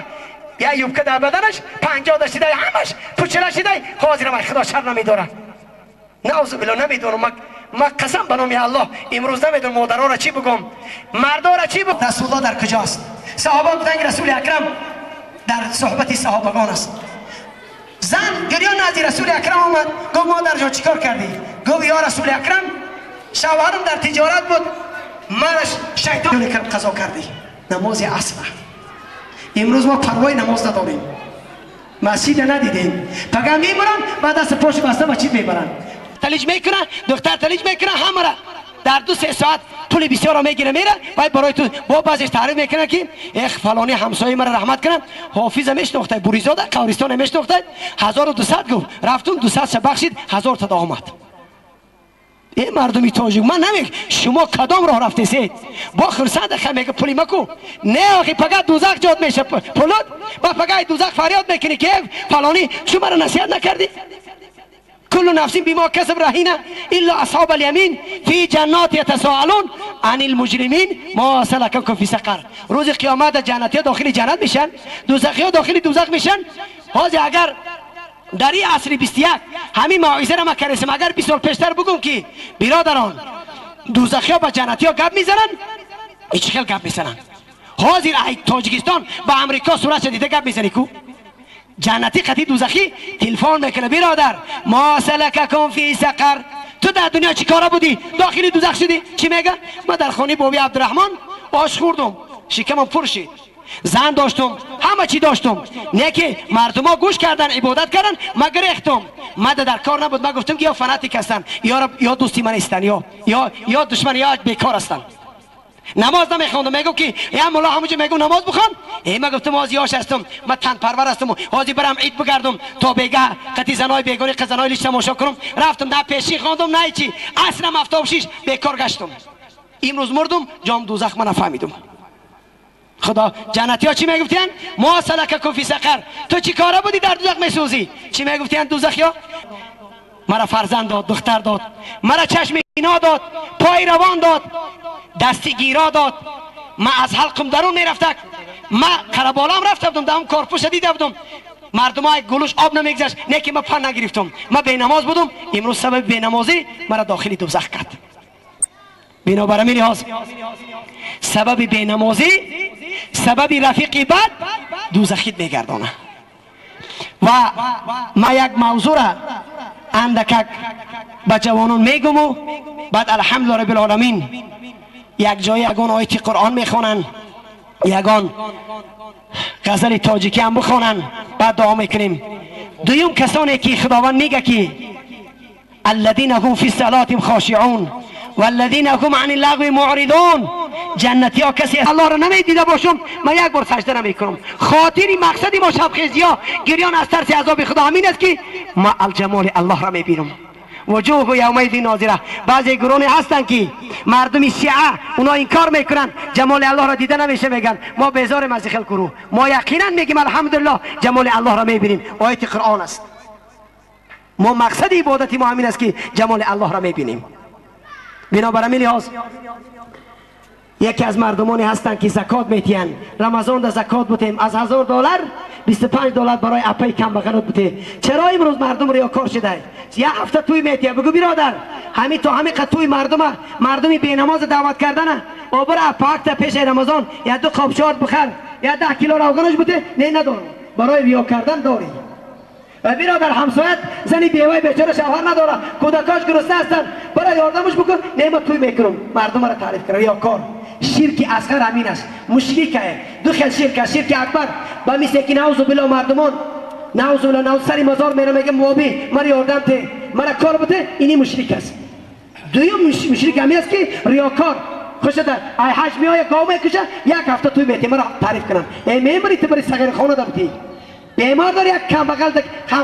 Speaker 2: یا یوبکه در بدنش 50 شده، همش پوچله شده، حاضرم خدا شرم نمیداره. نعوذ بالله. نمیدونم، ما قسم به نام الله امروز نمیدونم مادرها را چی بگم، مردا را چی بگم. رسول الله در کجاست؟ صحابه گفتند رسول اکرم در صحبت صحابگان است. زن گریان نزد رسول اکرم آمد، گفت مادر جان چیکار کردی؟ گفت یا رسول اکرم، شوهرم در تجارت بود، مرش شیطان اکرم قضا کردی. نماز عصر. امروز ما پروای نماز نداریم، مسجد ندیدیم، پگه میبرن بعد دست پاش بسته مسجد میبرن، تلیج میکنه، دختر تلیج میکنه، همه را در 2-3 ساعت پول بسیار را میگیره میره. باید برای تو با بعضیش تعریف میکنه که اخ فلانی همسایه مرا رحمت کنه، حافظ میشناخته، بوریزاده قبرستان میشناخته، 1200 گفت، رفتم 200 بخشید، 1000 تا آمد. ای مردمی تاجیک، من نمیگ شما کدام راه رفتید؟ با خرسند خ میگه پولی مکو، نه آخی پگه دوزخ جاد میشه پولت، با پگه دوزخ فریاد میکنی که فلانی چون مرا نصیحت نکردی؟ كل نفس بما كسب رهينة إلا أصحاب اليمين في جنات يتساءلون عن المجرمين ما سلككم في سقر. روز قیامت جنتی داخل جنت میشن، دوزخی داخل دوزخ میشن. حاضر اگر در این عصر 21 همین موعظه را ما کردیم، اگر 20 سال پیشتر بگم که برادران دوزخی ها با جنتی ها گپ میزنن، هیچ خیلی گپ میزنن. حاضر ای تاجیکستان با امریکا صورت دیده گپ میزنی کو جنتی قطی دوزخی تلفن میکنه برادر ما سلککم فی سقر، تو در دنیا چی کارا بودی داخلی دوزخ شدی؟ چی میگه؟ من در خانه بابی عبدالرحمن آش خوردم، شکمم پر شد، زن داشتم، همه چی داشتم، نه که مردم ها گوش کردن عبادت کردن، ما گرفتم، من در کار نبود، من گفتم که یا fanatic هستن یا دوستی من هستن یا یا یا دشمن یا بیکار هستن. намоз намехондам. Мегуфт ки я мулло ҳамонҷо мегуфт намоз бихон. Э ман гуфтам ҳозир ёш ҳастам, ман танпарвар ҳастам, ҳозир барам ид бигардам то бега қати занои бегони занои лиш тамошо кунам. Рафтам на пешин хондам на ҳечи, асрам 76 бекор гаштам. Имрӯз мурдум, ҷом дӯзах ман нафаҳмидум. Худо ҷаннатиҳо чӣ мегуфтиянд? Мо салакакум фи сақар, ту чӣ кора будӣ дар дӯзах месӯзӣ? Чӣ мегуфтиянд дӯзахиё? Мара фарзанд дод, духтар дод, мара чашми бино дод, пои равон дод, дасти гиро дод. Ман аз ҳалқум дарун мерафтак, ман қараболам рафта будам, дар он корпуша дида будам мардумои гулуш об намегузашт, не ки ман пан нагирифтам, ман бенамоз будум. Имрӯз сабаби бенамозӣ мара дохили дӯзах кард. Бинобар ҳамин лиҳоз сабаби бенамозӣ, сабаби рафиқи бад дӯзахит мегардонад. Ва ман як мавзӯра андакак ба ҷавонон мегуму баъд алҳамдулилла раббил оламин як ҷое ягон ояти қуръон мехонанд, ягон ғазали тоҷикӣ ҳам бихонанд, баъд дуо мекунем. Дуюм касоне ки худованд мега ки аллазина ҳум фи салатим хошиун валлазина ҳум ани лағви муъридун, ҷаннатиҳо касе аллоҳро намедида бошум, ман як бор сажда намекунам. Хотири мақсади мо шабхезиҳо гирён аз тарси азоби худо ҳамин аст ки ма алҷамоли аллоҳро мебинам. وجوه یومئذ ناظره. بعضی گروهی هستند که مردم شیعه اونا انکار میکنن جمال الله را دیده نمیشه، میگن ما بیزاریم از خیل گروه. ما یقینا میگیم الحمدلله جمال الله را میبینیم، آیت قرآن است. ما مقصد عبادت ما همین است که جمال الله را میبینیم. بنابر همین لحاظ یکی از مردمانی هستند که زکات میتین، رمضان در زکات بودیم، از $1000 $25 برای اپای کم بغلت بوده. چرا امروز مردم ریاکار شده؟ یه هفته توی میتیه بگو برادر همین تو همین قد توی مردمی بی نماز دعوت کردنه، او برا اپاک تا پیش رمضان یا 2 قاب شارت بخر یا 10 کیلو روغنش بوده، نه ندارم برای ریا کردن داری. و برادر همسایت زنی بیوه بیچاره شوهر نداره، کودکاش گرسنه هستن، برای یاردمش بکن، نه ما توی میکنم مردم را تعریف کنم. ریاکار شرک اصغر همین است، مشرک دو خیل شرک است، شرک اکبر با مثل که نعوذ بالله مردمان نعوذ بالله نعوذ سری مزار میره میگه موابی مرا یاردم ته مرا کار بده، اینی مشرک است. دویم مشرک همین است که ریاکار خوشه در ای حج میایه گاو میکشه یک هفته توی میتی مرا تعریف کنم، ای میمری تو بری صغیر خانه دبتی بیمار داری یک کم بغل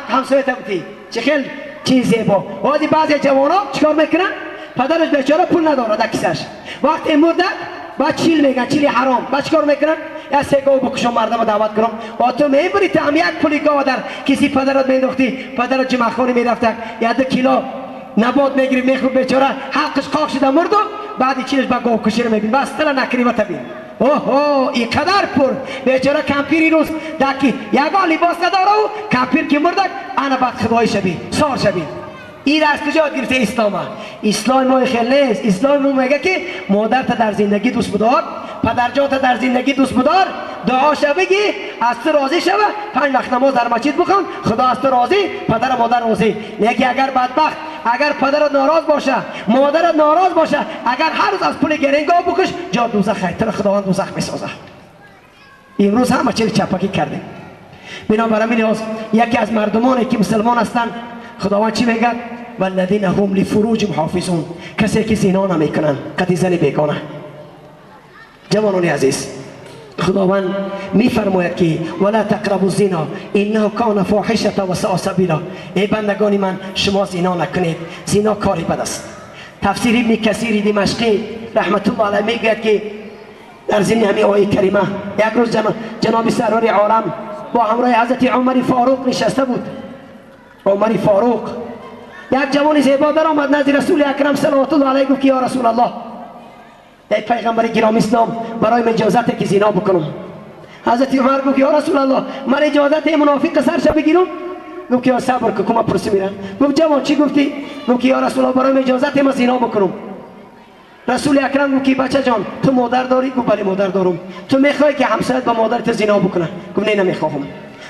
Speaker 2: همسایه تبتی چه خیلی چیز زیبا. وادی بعضی جوانا چیکار میکنن؟ پدرش بیچاره پول نداره در کیسش، وقتی مرده بعد چیل میگن، چیل حرام. بعد چیکار میکنن؟ یا سه گاو بکشم مردم دعوت کنم. و تو میبری تا هم یک پولی گاو در کسی پدرت مینداختی، پدرت جمعه خانی میرفته یا 2 کیلو نبات میگیری میخورد بیچاره حقش قاق شده مرد، بعد چیلش با گاو کشی رو میبین بس تلا نکری و تبین. اوه اینقدر پر بیچاره کمپیری روز دکی یگان لباس نداره و کمپیر که مردک انا بعد خدای شبی سار شبی. این از کجا یاد گرفته اسلام؟ اسلام ما خیلی نیست. اسلام ما میگه که مادر تا در زندگی دوست بدار، پدرجان تا در زندگی دوست بدار، دعا شو بگی از تو راضی شوه، 5 وقت نماز در مسجد بخوان، خدا از تو راضی، پدر و مادر راضی. نه که اگر بدبخت اگر پدرت ناراض باشه، مادرت ناراض باشه، اگر هر روز از پول گرنگاه بکش جا دوزخ خیر خداوند دوزخ میسازه. امروز همه چیز چپکی کردیم. بنابراین لحاظ یکی از مردمانی که مسلمان هستند خداوند چی میگه؟ والذین هم لفروجهم حافظون، کسی که زنا نمیکنن قطعی زن بیگانه. جوانان عزیز خداوند میفرماید که ولا تقربوا الزنا انه کان فاحشه و ساء سبیلا. ای بندگان من شما زنا نکنید، زنا کاری بد است. تفسیر ابن کثیر دمشقی رحمت الله علیه میگوید که در ضمن همین آیه کریمه یک روز جناب سرور عالم با همراه حضرت عمر فاروق نشسته بود. عمر فاروق یک جوان زیبا در آمد نزد رسول اکرم صلوات الله علیه، گفت که یا رسول الله، ای پیغمبر گرامی اسلام، برای من اجازت که زنا بکنم. حضرت عمر گفت یا رسول الله من اجازت منافق سرش بگیرم؟ گفت که یا صبر کن که من پرسی میرم. گفت جوان چی گفتی؟ گفت که یا رسول الله برای من اجازت من زنا بکنم. رسول اکرم گفت که بچه جان تو مادر داری؟ گفت بله مادر دارم. تو میخوای که همسایت با مادرت زنا بکنه؟ گفت نه نمیخواهم.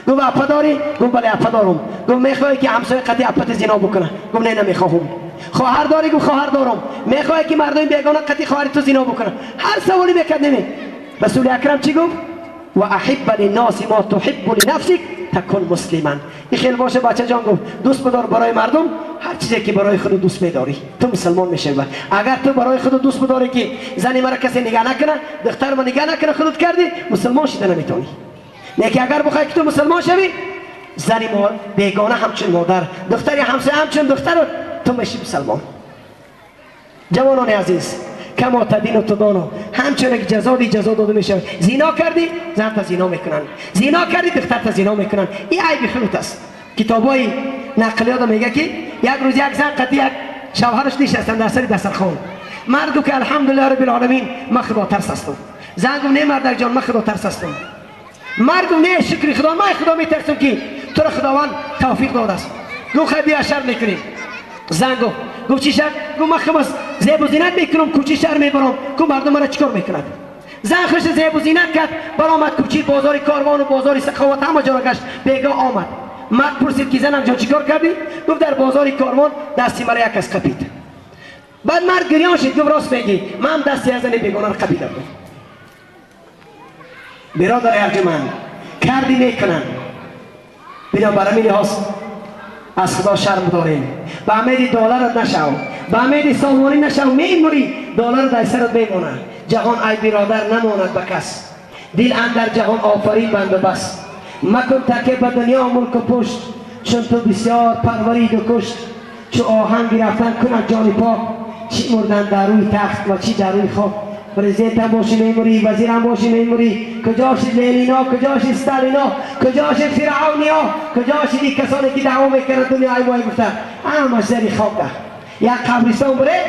Speaker 2: گفت اپا داری؟ گفت بله اپا دارم. گفت میخوای که همسایه قطعی اپات زنا بکنه؟ گفت نه نمیخواهم. خواهر داری؟ گفت خواهر دارم. میخوای که مردم بیگانه قطعی خواهر تو زنا بکنه؟ هر سوالی میکرد نمی. رسول اکرم چی گفت؟ و احب للناس ما تحب لنفسك. تکن مسلما. این خیلی باشه بچه جان، گفت دوست بدار برای مردم هر چیزی که برای خود دوست میداری، تو مسلمان میشوی. اگر تو برای خود دوست بداری که زنی مرا کسی نگاه نکنه، دختر ما نگاه نکنه، خودت کردی، مسلمان شده نمیتونی. نه که اگر بخوای که تو مسلمان شوی، زنی ما بیگانه همچون مادر، دختری همسایه همچون دختر، تو میشی مسلمان. جوانان عزیز، کما تدین و تدانو، همچون که جزا دی جزا داده میشه. زینا کردی، زن تا زینا میکنن، زینا کردی، دختر تا زینا میکنن. این عیب خودت است. کتابای نقلیات میگه که یک روز یک زن قطعی یک شوهرش نشستن در سر دسترخوان. مرد گفت که الحمدلله رب العالمین، من خدا ترس هستم. زن گفت نه مردک جان، من خدا ترس هستم. مرد گفت نه شکر خدا، من خدا میترسم که تو را خداوند توفیق داده است. گفت خیلی بیا شر میکنیم. زن گفت چی شر؟ گفت من خمس زیب و زینت میکنم، کوچی شهر میبرم، گفت مردم مرا چیکار میکند؟ زن خوش زیب و زینت کرد، برآمد کوچی بازار کاروان و بازار سخاوت همه جا را گشت. بیگاه آمد، مرد پرسید که زنم جان چیکار کردی؟ گفت در بازار کاروان دستی مرا یک کس قپید. بعد مرد گریان شد، گفت راست میگی، من دستی از زن بیگانه را قپیدم. برادر ارجمند، کردی میکنن. بنابراین لحاظ از خدا شرم داریم. به امید دلارت نشو، به امید سامانی نشو، میموری دلار در سرت میمونه. جهان ای برادر نماند به کس، دل اندر جهان آفرین بند و بس. مکن تکیه به دنیا ملک و پشت، چون تو بسیار پرورید و کشت. چو آهنگ رفتن کند جان پاک، چی مردن در روی تخت و چی در روی خاک. پرزیدنت هم باشی میموری، وزیر هم باشی میموری، کجا شد لنینا، کجا شد ستالینا، کجا شد فرعونیا، کجا شد این کسانی که دعوا میکردن دنیا ای وای گفتن، همش زیر خاک ده. یک قبرستان بره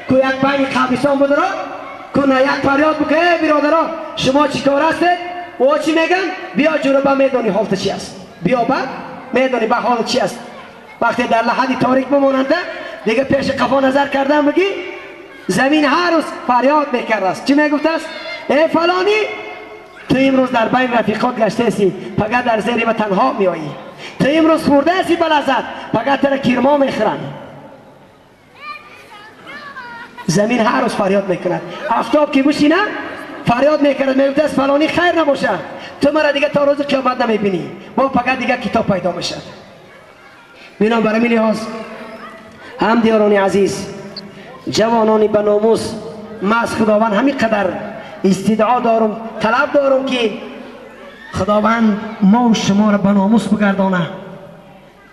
Speaker 2: کو یک پنج قبرستان بدرا کو نه یک فریاد بکنه ای برادرها شما چی کار هستید؟ او چی میگن؟ بیا جنوبا میدونی حالت چی است، بیا با میدونی به حالت چی است. وقتی در لحدی تاریک بماننده دیگه پیش قفا نظر کردن بگی زمین هر روز فریاد میکرد است. چی میگفت است؟ ای فلانی تو امروز در بین رفیقات گشته هستی، فقط در زیر ما تنها میایی. تو امروز خورده هستی به لذت، فقط تر کرما میخورن. زمین هر روز فریاد میکند. آفتاب که بشینه فریاد میکرد، میگفت است فلانی خیر نباشه، تو مرا دیگه تا روز قیامت نمیبینی، با فقط دیگه کتاب پیدا میشه. بنابراین لحاظ هم دیاران عزیز، جوانانی به ناموس، من از خداوند همین قدر استدعا دارم، طلب دارم که خداوند ما و شما را به ناموس بگردانه.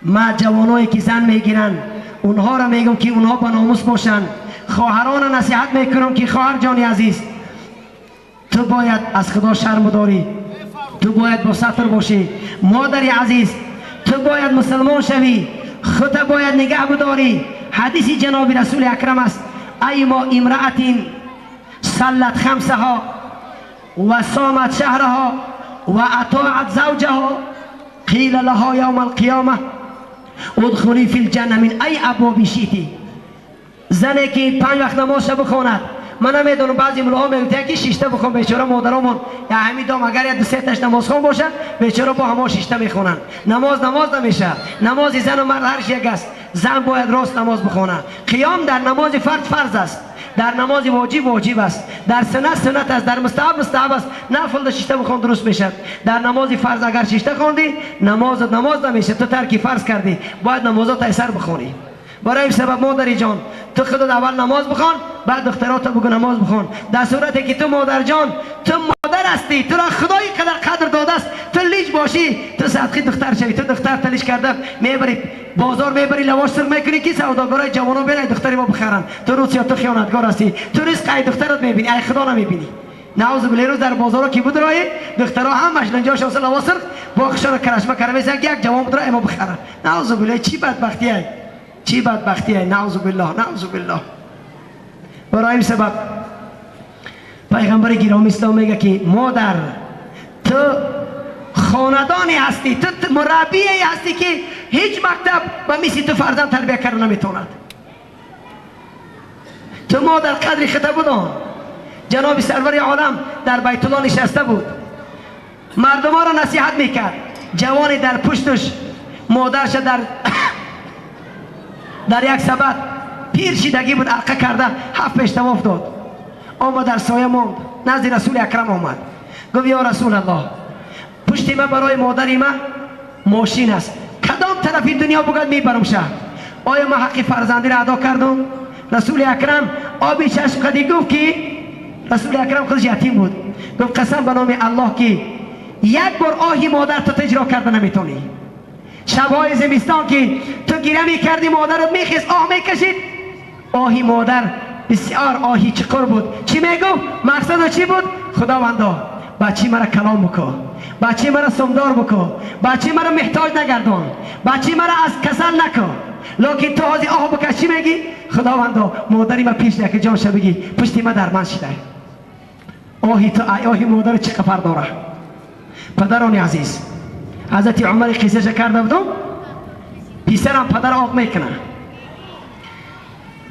Speaker 2: ما جوانایی که زن میگیرن اونها را میگم که اونها به ناموس باشن. خواهران نصیحت میکنم که خواهر جانی عزیز، تو باید از خدا شرم داری، تو باید با ستر باشی. مادر عزیز، تو باید مسلمان شوی، خودت باید نگه بداری. حدیث جناب رسول اکرم است: ایما امرأة صلت خمسها و صامت شهرها و اطاعت زوجها قیل لها یوم القیامه ادخلی فی الجنه من ای ابواب شئتی. زنی که 5 وقت نمازش بخواند، من نمیدونم بعضی ملاها میگن که شش تا بخون، بیچاره مادرامون یا همین دام اگر یک دو سه تاش نماز خون باشه بیچاره با همه شش تا میخونن. نماز نماز نمیشه. نماز زن و مرد هر یک است. زن باید راست نماز بخونه. قیام در نماز فرض فرض است، در نماز واجب واجب است، در سنت سنت است، در مستحب مستحب است. نفل شش تا بخون درست میشه. در نماز فرض اگر شش تا خواندی نماز نماز نمیشه، تو ترک فرض کردی، باید نمازات ایسر بخونی. برای این سبب مادری جان، تو خودت اول نماز بخوان، بعد دخترات بگو نماز بخوان. در صورتی که تو مادر جان، تو مادر هستی، تو را خدای قدر قدر داده است، تو لیج باشی، تو صدقه دختر شوی. تو دختر تلیش کرده میبری بازار، میبری لواش سر میکنی که سوداگرای جوانو برن دختری ما بخرن. تو روز یا تو خیانتکار هستی، تو رزق ای دخترت میبینی، ای خدا نمیبینی. نعوذ بالله. روز در بازارا کی بود رای دخترها همش لنجاش اصلا لواش سر باخشون کرشمه کرده میزنن که یک جوان بود را ما بخرن. نعوذ بالله چی بدبختیه، چی بدبختیه. نعوذ بالله، نعوذ بالله. برای این سبب پیغمبر گرامی اسلام میگه که مادر تو خاندانی هستی، تو مربی هستی که هیچ مکتب به مثل تو فرزند تربیه کرده نمیتواند. تو مادر قدر خطا بدان. جناب سرور عالم در بیت الله نشسته بود، مردم ها را نصیحت میکرد. جوانی در پشتش، مادرش در یک سبد پیر شیدگی بود، عرقه کرده 7 پیش طواف داد. آمد در سایه ماند، نزد رسول اکرم آمد، گفت یا رسول الله، پشت من برای مادری من ماشین است، کدام طرفی دنیا بگد میبرم شه. آیا من حق فرزندی را ادا کردم؟ رسول اکرم آبی چشم قدی گفت که رسول اکرم خودش یتیم بود، گفت قسم به نام الله که یک بار آهی مادر تو اجرا کرده نمیتونی. شبهای زمستان که تو گیره میکردی مادرت میخیست آه میکشید، آهی مادر بسیار آهی چقر بود. چی میگفت؟ مقصد چی بود؟ خداوندا بچی مرا کلام بکن، بچی مرا سمدار بکن، بچی مرا محتاج نگردان، بچی مرا از کسل نکن. لکن تو حاضی آه بکش چی میگی؟ خداوندا مادری ما پیش نکه جان بگی پشتی ما در من شده. آهی تو آهی مادر چه قفر داره. پدران عزیز، حضرت عمر قصه کرده بودم، پسرم پدر آق میکنه.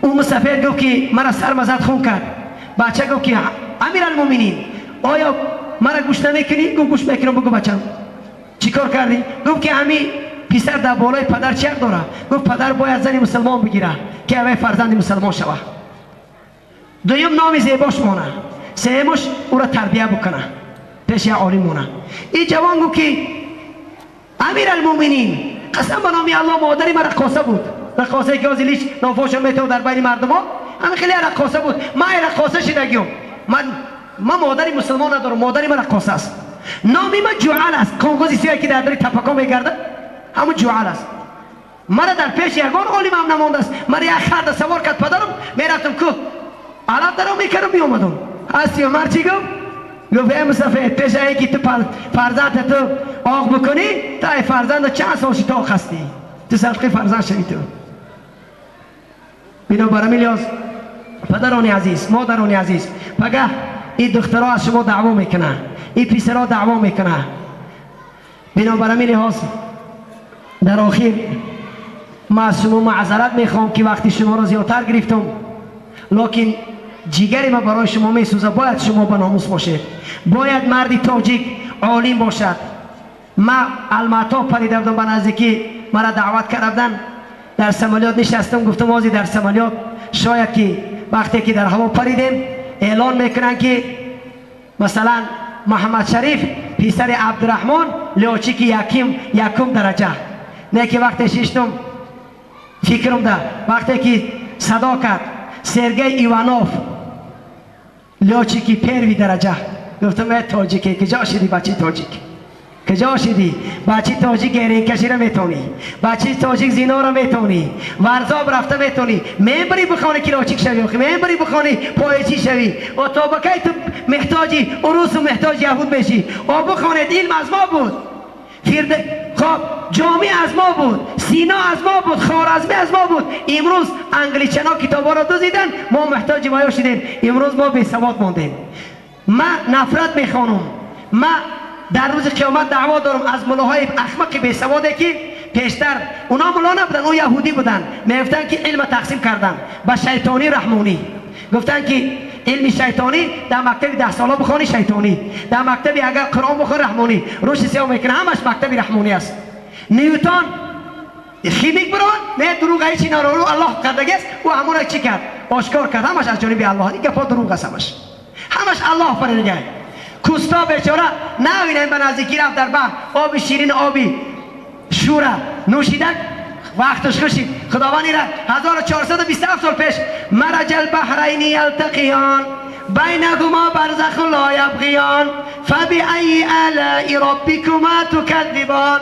Speaker 2: اون مسافر گفت که مرا سر مزد خون کرد. بچه گفت که امیرالمومنین آیا مرا گوش نمیکنی؟ گفت گوش میکنم. بگو بچم چیکار کردی؟ گفت که امی پسر در بالای پدر چه حق داره؟ گفت پدر باید زن مسلمان بگیره که اوی فرزند مسلمان شوه. دویم نام زیباش مانه، سیمش او را تربیه بکنه پیش عالم مانه. این جوان گفت که امیرالمومنین قسم به نام الله مادری من رقاصه بود، رقاصه که از لیش نافاشم میتو در بین مردم ها، همین خیلی رقاصه بود. من رقاصه شدگیم، من مادری مسلمان ندارم، مادری من رقاصه است. نامی من جعل است، کنگوزی سیاه که در دری تپکا میگرده همون جعل است. مرا در پیش یگان عالم هم نمانده است. مرا یک خرد سوار کرد پدرم، میرفتم کو علف درم میکردم میومدم. هستی عمر چی گفت؟ گفت ای مسافر پیش ای که تو فرزند تو آق بکنی تا ای فرزند چند سال شی تو آق هستی، تو صدقه فرزند شوی تو. بنابراین الیاس پدران عزیز، مادران عزیز، پگه این دخترها از شما دعوا میکنه، این پسرها دعوا میکنه. بنابراین لحاظ در آخر ما از شما معذرت میخوام که وقتی شما را زیادتر گرفتم، لکن جیگر ما برای شما میسوزه. باید شما به ناموس باشید، باید مردی تاجیک عالم باشد. ما الماتا پریده بودم به نزدیکی، مرا دعوت کردن، در سمالیات نشستم، گفتم آزی در سمالیات شاید که وقتی که در هوا پریدیم اعلان میکنن که مثلا محمد شریف پسر عبدالرحمن لیاچیک یکم درجه. نه که وقتی ششتم فکرم ده، وقتی که صدا کرد سرگی ایوانوف لیاچیکی پروی درجه، گفتم ای تاجیکی کجا شدی بچه تاجیک، کجا شدی بچه تاجیک؟ گرین کشی را میتونی، بچه تاجیک زینا را میتونی، ورزاب رفته میتونی، میبری بخوانی که لاچیک شوی، میبری بخوانی پایچی شوی، و تا بکی تو محتاجی عروس و محتاج یهود میشی. او بخوانید علم از ما بود، خب جامع از ما بود، سینا از ما بود، خوارزمی از ما بود. امروز انگلیچنا کتابا را دزدیدن، ما محتاج مایا شدیم. امروز ما بی سواد ماندیم. من نفرت میخوانم، من در روز قیامت دعوا دارم از ملاهای احمق بی سواده که پیشتر اونا ملا نبودن، او یهودی بودن، میگفتن که علم تقسیم کردن به شیطانی رحمانی. گفتن که علم شیطانی در مکتب 10 ساله بخوانی شیطانی، در مکتب اگر قرآن بخوانی رحمانی، روش سیاه میکنه، همش مکتب رحمانی است. نیوتن خیمیک بران نه دروغ هیچی نرو، الله کردگی است، او همون را چی کرد؟ آشکار کرد، همش از جانب الله. این گپا دروغ است، همش الله فریده. کوستا بیچاره نه اینم به نزدیکی رفت در بحر، آب شیرین آبی شوره نوشیدک وقتش خوشید. خداوند را 1427 سال پیش مرج البحرین یلتقیان بینهما برزخ لا یبغیان فبأی آلاء ربکما تکذبان.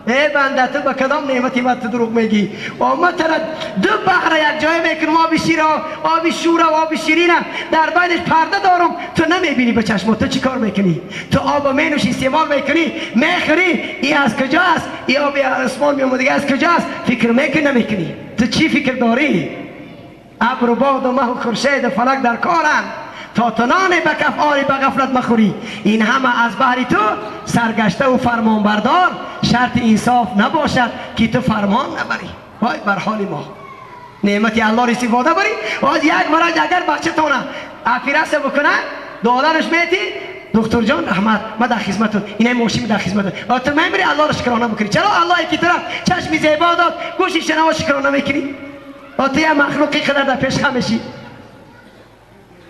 Speaker 2: ای بنده تو به کدام نعمتی من تو دروغ میگی؟ ما ترا دو بحر یک جای میکنم، آب شیر آب شور و آب شیرینه، در بینش پرده دارم، تو نمیبینی به چشم. تو چی کار میکنی؟ تو آب مینوشی، استعمال میکنی، میخوری، این از کجا است؟ این آب آسمان میومد دیگه از کجا است؟ فکر میکنی نمیکنی؟ تو چی فکر داری؟ ابر و باد و مه و خورشید و فلک در کارند تا تو نان به کف آری به غفلت مخوری. این همه از بهر تو سرگشته و فرمانبردار، شرط انصاف نباشد که تو فرمان نبری. وای بر حال ما، نعمت الله را استفاده بری. باز یک مرج اگر بچه تونه افیرس بکنه دلارش میتی، دکتر جان رحمت ما در خدمتت، اینه ماشین در خدمتت، و تو میبری الله را شکرانه بکنی. چرا الله کی طرف چشم زیبا داد گوشی شنوا شکرانه میکنی؟ و تو یه مخلوقی قدر در پیش خم میشی.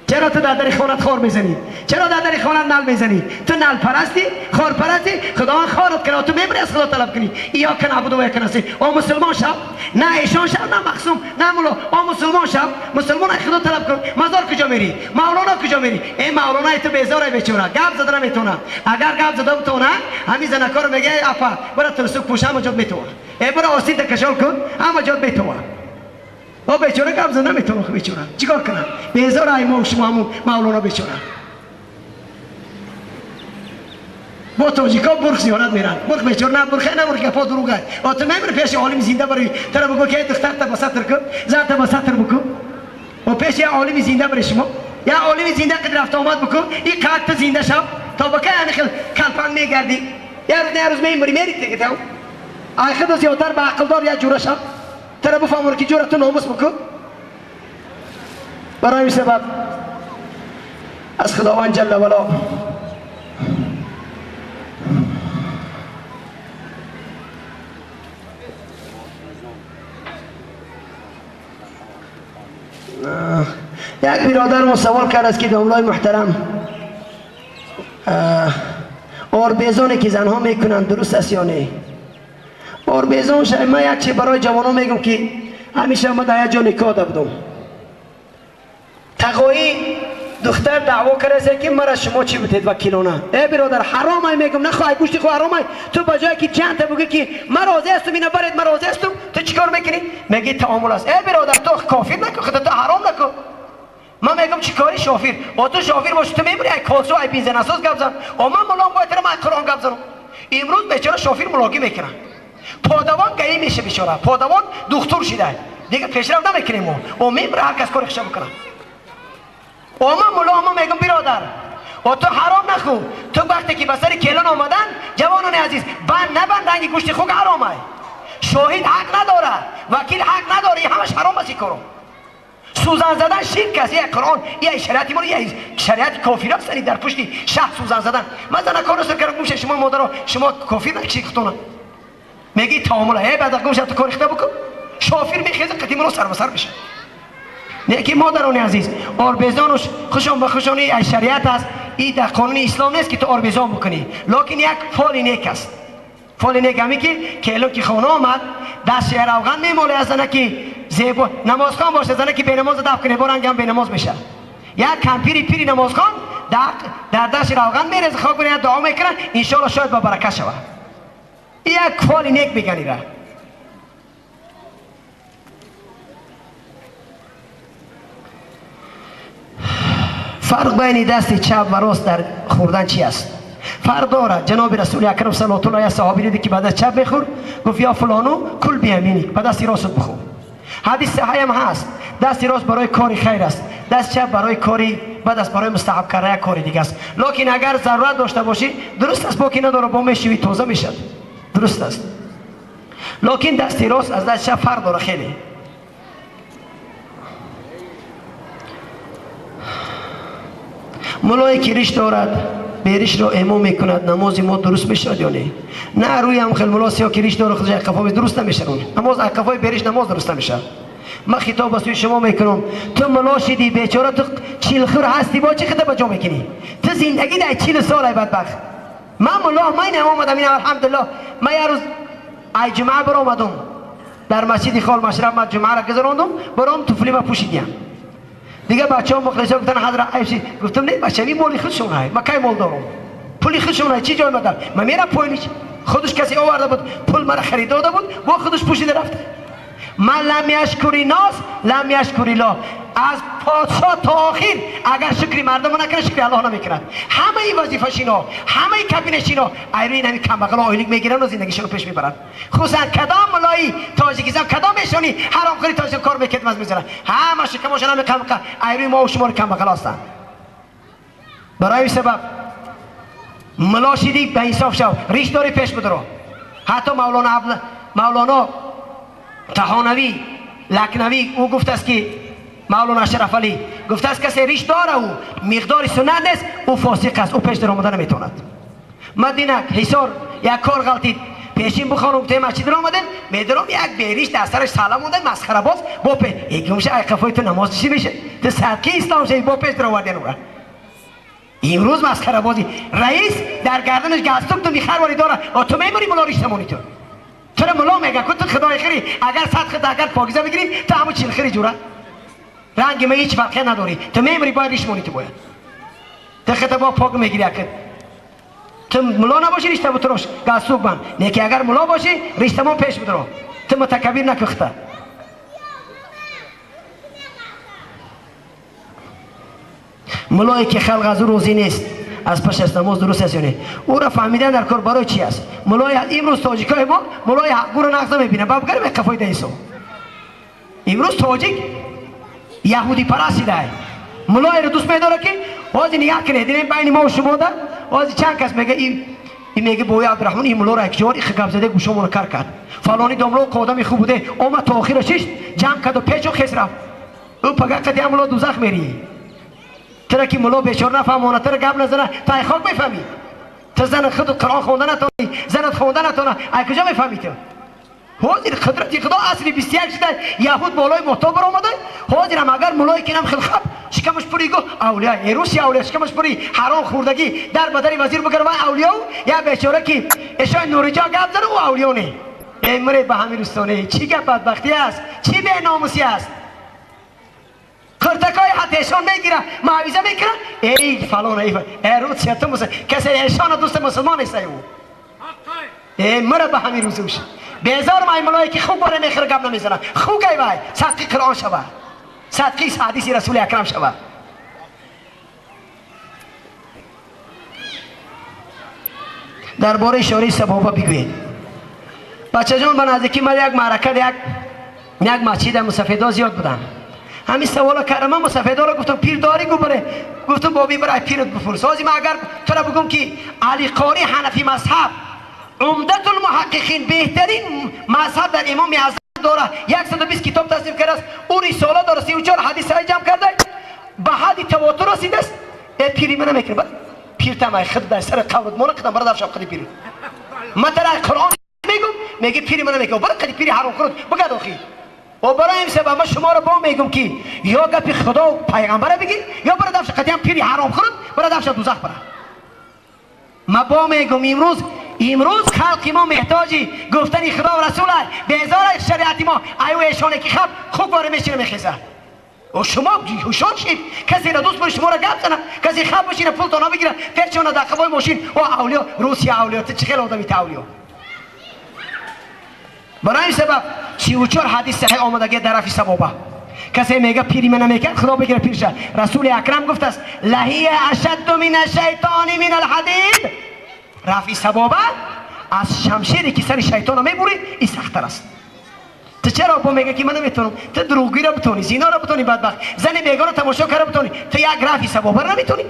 Speaker 2: چرا چرا تو در در خانت خار میزنی؟ چرا در در خانت نل میزنی؟ تو نل پرستی، خار پرستی، خداوند خارت کرد، تو میبری از خدا طلب کنی. ایاک نعبد و ایاک نستعین. او مسلمان شو، نه ایشان شو، نه مخصوم، نه مولا. او مسلمان شو، مسلمان از خدا طلب کن. مزار کجا میری؟ مولانا کجا میری؟ ای مولانا تو بیزاره بیچاره، گپ زده نمیتونه. اگر گپ زده بتونه، همین زنکارو میگه اپا، برو ترسوک پوش همه جا میتونه. ای برو آستین کشال کن، همه جا میتونه. او بیچاره گپ زده نمیتونه، بیچاره چیکار کنم؟ بیزار ای ما و شما همون مولانا بیچاره. با تاجیکا برخ زیارت میرن، برخ بیچاره نه برخ نه برخ گپا دروغه. او تو نمیری پیش عالم زنده بری، ترا بگو که دختر تا با ستر کن، زن تا با ستر بکن. و پیش یه عالم زنده بری شما، یه عالم زنده قد رفت آمد بکن، این قد تو زنده شو تا بکه یعنی خیلی کلپنگ میگردی. یه روز نه روز میمری میری دیگه تو. ای خدا زیادتر به عقل دار یه جوره شو. ترا بفهمون که جوره تو ناموس بکن. برای این سبب از خداوند جل وعلا یک برادر ما سوال کرد است که داملای محترم آربیزانی که زنها میکنند درست است یا نه؟ آربیزان من یک چی برای جوانان میگم که همیشه ما در یک جا نکاح بودم. تقایی دختر دعوا کرده که مرا شما چی بودید وکیلانه. ای برادر حرام ای میگم، نخوای گوشتی خو حرام ای. تو به جای که چند تا بگی که من راضی هستم اینا برید من راضی هستم، تو چیکار میکنی؟ میگی تعامل است. ای برادر تو کافر نکن، خودت تو حرام نکن. من میگم چیکاری شافیر؟ او تو شافیر باشی تو میبری ای کالسو ای بنزین اساس گپ زن. او من ملام باید من قرآن گپ زنم. امروز بیچاره شافیر ملاقی میکنه. پادوان گئی میشه بیچاره، پادوان دکتر شده. دیگه پیشرفت نمیکنیم. او میبره هر کس کار خودش بکنه. او من ملا ما میگم برادر او تو حرام نخو. تو وقتی که به سر کلان آمدن جوانان عزیز بند نبند رنگ گوشت خوک حرامه. شاهد حق نداره، وکیل حق نداره، همش حرام است. کارو سوزن زدن شرک است. یک قرآن یک شریعت ما یک شریعت کافر است. در پشت شهر سوزن زدن من زن کارو سر کردم. گوش شما مادرها شما کافر نکشید خودتون. میگی تعامل ای بعد گوش تو کار خدا بکن. شافیر میخیزه قدیم رو سر به سر میشه. نه که مادران عزیز آربیزانش خوشان به خوشانی از شریعت است. این در قانون اسلام نیست که تو آربیزان بکنی، لکن یک فال نیک است. فال نیک همی که الان که خانه آمد دست روغن میماله از زنه که زیبا نمازخوان باشه، زنه که بینماز دفع کنه با رنگ هم بینماز میشه. یک کمپیری پیری نمازخوان در دست روغن میرزه خاک کنه دعا میکنه انشالله شاید با برکت شود. یک فال نیک میگنی را. فرق بین دست چپ و راست در خوردن چی است؟ فرق دارد. جناب رسول اکرم صلی الله علیه و صحابی دیدی که بعد چپ میخورد گفت یا فلانو کل بیامینی، به دست راست بخور. حدیث صحیح هم هست. دست راست برای کار خیر است، دست چپ برای کاری بد است، برای مستحب کردن یک کار دیگه است. لکن اگر ضرورت داشته باشی درست است، باکی نداره با میشوی تازه میشد، درست است. لکن دست راست از دست چپ فرق داره خیلی. ملایی که ریش دارد بیریش را امام میکند نماز ما درست میشد یا نه؟ نه روی هم خیلی ملا سیاه که ریش داره خودش عقفای درست نمیشه. نماز عقفای بیریش نماز درست نمیشه. من خطاب به سوی شما میکنم، تو ملا شدی بیچاره، تو چیلخور هستی، با چه خطاب جا میکنی؟ تو زندگی در 40 سال ای بدبخت. من ملا من آمدم این الحمدلله. من یه روز ای جمعه بر آمدم در مسجد خال مشرف، من جمعه را گذراندم برام طفلی ما پوشیدیم. دیگه بچه‌ها مخلصا گفتن حضرت عایشه، گفتم نه بچه‌ها این مال خودشونه، من کی مال دارم؟ پول خودشونه، چی جای مدار؟ من میرم پولش خودش کسی آورده بود، پول مرا خرید داده بود، با خودش پوشیده رفته. من لم یشکری ناس لم یشکری الله. از پادشاه تا آخر اگر شکری مردم نکنه شکری الله نمیکند. همه این وظیفه اینا، همه کابینه اینا ایرین همین کمبغل آیلیک میگیرن و زندگیشون رو پیش میبرن. خصوصا کدام ملایی تاجیکستان کدام ایشانی حرامخوری تاجیک کار میکرد مز میزنن، همه شکمشون هم کم ایرین ما و شما کمبغل هستن. برای این سبب ملا شدی به انصاف شو، ریش داری پیش بدرو. حتی مولانا طحانوی لکنوی او گفت است که مولانا اشرف علی گفته است کسی ریش داره او مقدار سنت نیست او فاسق است، او پیش در آمدن نمیتواند. مدینه حصار یک کار غلطید، Пешин бихонум те масҷид омадем, медаром як бериш дар сараш салом монда масхара боз бо пеш. Эгумша ай қафои ту намоз чӣ меша? Ту садқи ислом шаи бо пеш дароварден ура. Имрӯз масхара бозӣ. Раис дар гарданаш галстук ту михарвори дора. О ту мемурӣ муло риштамонӣ ту. Туро муло мега ку ту худои хири агар сад хид агар покиза бигирӣ ту ҳамун чилхири ҷура. Ранги ма ҳеҷ фарқе надорӣ. Ту мемурӣ бояд ришмонӣ ту бояд. Ту хита бо пок мегирӣ акид. Ту муло набошӣ ришта бутрош галстук банд. Не ки агар муло бошӣ риштамон пеш бидро. Ту мутакаббир накухта. Мулое ки халқ аз ӯ розӣ нест аз пеш аз намоз дуруст аст ё не? Ӯро фаҳмидан дар кор барои чи аст? Мулои имрӯз тоҷикои мо мулои ҳақгӯро нағз намебинанд. Бабгар меқафои даисо. Имрӯз тоҷик яҳудипараст шудааст. Мулоеро дӯст медорад ки ҳозир ният кунед, дидем байни мо шумо да ҳозир чанд кас мега ин мега бои Абдурраҳмон ин мулоро якҷор их гап зада гӯшомонро кар кард. Фалони домло одами хуб буде омад то охира шишт ҷамъ карду печу хес рафт. Ӯ пага қати муло дузах мерӣ. Тура ки муло бечора нафаҳмона, тура гап назана, ту ай хок мефаҳмӣ. Ту зани худ Қуръон хонда натонӣ, занат хонда натона, ай куҷо мефаҳмӣ ту? Ҳозир қудрати Худо асри 21 шуда, яҳуд болои моҳтоб баромада. Ҳозирам агар мулое ки нам хилхаб шикамаш пури гу авлия, эруси авлия шикамаш пури ҳаром хӯрдагӣ дар бадари вазир бигар вай авлиё, я бечора ки эшои Нуриҷон гап зана ӯ авлиё не. Эй муре ба ҳамин рӯстоне, чӣ гап бадбахтӣ аст, чӣ беномусӣ аст. Қуртакои ҳатто эшон мегира, муавиза мекунад. Эй фалон, эй эрусия ту касе эшона дӯсти мусулмон нест ӯ. Эй муре ба ҳамин рӯзуш. Безор май мулое ки хуб боре мехӯра гап намезанад. Хуб гай вай, садқи Қуръон шава. Садқи ҳадиси Расули Акрам шава. Дар бораи ишораи сабоба бигӯед. Бачаҷон ба наздикӣ ман як маърака як масҷида мусафедо зиёд буданд. Ҳамин саволо кардам, ман мусафедоро гуфтам пир дорӣ гу баре. Гуфтам боби барай пират бипурс. Ҳозир ман агар туро бигӯм ки Али Қори ҳанафи мазҳаб Умдатул муҳаққиқин беҳтарин мазҳаб дар Имоми Аъзам дора 120 китоб тасниф кардааст, ӯ рисола дора 34 ҳадис ҷамъ карда ба ҳадди тавотур расидааст. Э пири ман намекунад. Пиртам ай худ дар сари қабрат мона қидам бара дар шаб қади пири. Ман тара ай Қуръон мегум, меги пири ман намекунад. Бара қади пири ҳаром хӯрд бигад охи. О барои ин сабаб ман шуморо бо мегум ки ё гапи Худо пайғамбара бигир, ё бара дафша қадиам пири ҳаром хӯрд, бара дафша дузах бара. Ман бо мегум имрӯз халқи мо меҳтоҷи гуфтани Худо ва Расул аст. Безор аз шариати мо аю эшоне ки хаб хуб боре мешина мехезад. О шумо ҳушёр шид, касеро дӯст бори шуморо гап зана, касе хаб бошина пултон бигира, перчона дар қафои мошин. О авлиё, Русия авлиё, ту чӣ хел одами ту авлиё? Барои ин сабаб 34 ҳадис саҳеҳ омадагӣ дар рафи сабоба. Касе мега пири ман намекард, Худо бигира пирша. Расули Акрам гуфтааст: лаҳия ашадду мин ашшайтони мин алҳадид. Рафи сабоба аз шамшере ки сари шайтонро мебурид ин сахттар аст. Ту чаро бо мега ки ман наметавонам? Ту дурӯғгӯиро битонӣ, зиноро битонӣ, бадбахт, зани бегоро тамошо карда битонӣ, ту як рафи сабобаро наметонӣ.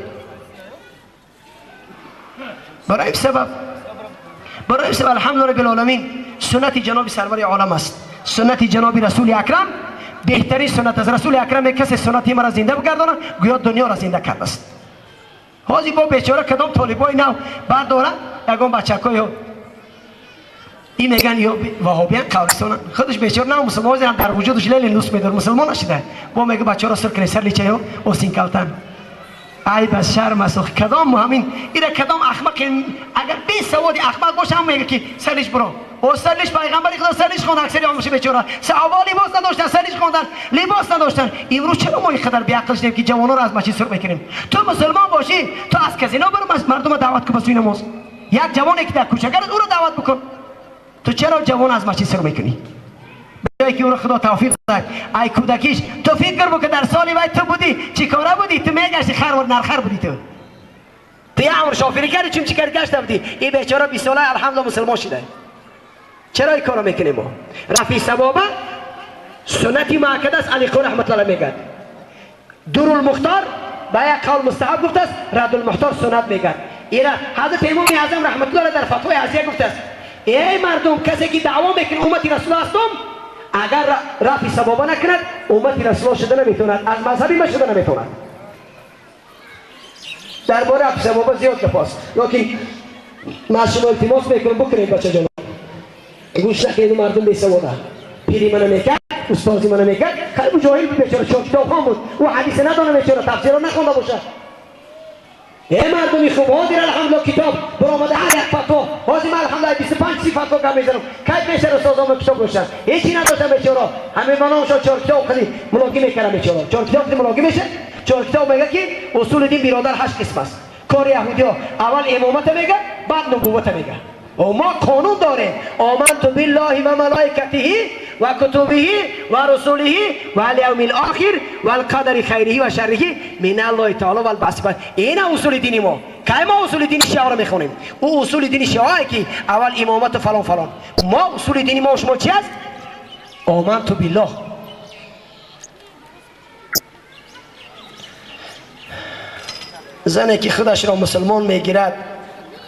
Speaker 2: Барои сабаб алҳамду раббил оламин суннати ҷаноби сарвари олам аст. Суннати ҷаноби Расули Акрам беҳтарин суннат аст. Расули Акрам касе суннати маро зинда бигардонад, гӯё дунёро зинда кардааст. Ҳозир бо бечора кадом толибои нав бардоранд, ягон бачакои ин меган ё ваҳобиян қавристонанд. Худаш бечора нав мусулмон, ҳозир ҳам дар вуҷудаш Ленин дӯст медорад, мусулмон нашуда. Бо мега бачаҳоро сур кунед, сар личаё осинкалтан. Айб аст, шарм аст. Кадом ҳамин ира кадом ахмақ, агар бесаводи ахмақ боша ҳам мега ки сарлиш биро. О сарлиш пайғамбари Худо сарлиш хонд, аксари омӯши бечора. Саҳобаҳо либос надоштанд, сарлиш хондан, либос надоштанд. Имрӯз чаро мо инқадар беақл шудем ки ҷавононро аз масҷид сур мекунем? Ту мусулмон бошӣ, ту аз казино баро мардумро даъват кун ба сӯи намоз. Як ҷавоне ки дар кӯча гард, ӯро даъват бикун. Ту чаро ҷавон аз масҷид сур мекунӣ? Ба ҷое ки ӯро Худо тавфиқ дод, ай кӯдакиш, ту фикр бикун дар соли вай ту будӣ, чӣ кора будӣ? Ту мегашти хар нархар будӣ ту. Ту як умр шофирӣ кардӣ, чун чӣ кардӣ гашта будӣ. Ин бечора 20 сола алҳамдулиллоҳ мусулмон шуда. Чаро ин корро мекунем мо? Рафи сабоба суннати муаккад аст. Али Қори раҳматуллоҳ мегӯяд Дурулмухтор ба як қавл мустаҳаб гуфтааст, Радулмухтор суннат мегӯяд. Ира ҳазрати Имоми Аъзам раҳматуллоҳ дар фатвои азия гуфтааст: эй мардум, касе ки даъво мекунад уммати Расул ҳастум, агар рафи сабоба накунад, уммати Расуло шуда наметавонад, аз мазҳаби ма шуда наметавонад. Дар бораи рафи сабоба зиёд гап аст, лекин ман аз шумо илтимос мекунам бикунед бачаҷон. گوش نکنید مردم بی‌سواده. پیری منو میکرد، استادی منو میکرد، خیلی جاهل بود بیچاره، چون کتاب خوان بود، او حدیث ندانه بیچاره، تفسیر رو نخونده باشه. ای مردمی خوب، حاضر الحمدلله کتاب برآمده هر یک فتوا، حاضر من الحمدلله 25 30 فتوا کم میزنم. کی بیشتر استادام کتاب داشتن، هیچی نداشتن بیچاره. همه منامشون چهار کتاب خیلی ملاقی میکردن بیچاره. چهار کتاب ملاقی میشه، چهار کتاب میگه که اصول دین برادر 8 قسم است. کار یهودیا اول امامت میگه، بعد نبوت میگه. و ما قانون داریم، آمنت بالله و ملائکته و کتبه و رسوله و الیوم الاخر و القدر خیره و شره من الله تعالی و البعث. این اصول دینی ما. کی ما اصول دین شیعه رو میخونیم؟ او اصول دین شیعه که اول امامت و فلان فلان. ما اصول دینی ما و شما چی است؟ آمنت بالله. زنی که خودش را مسلمان میگیرد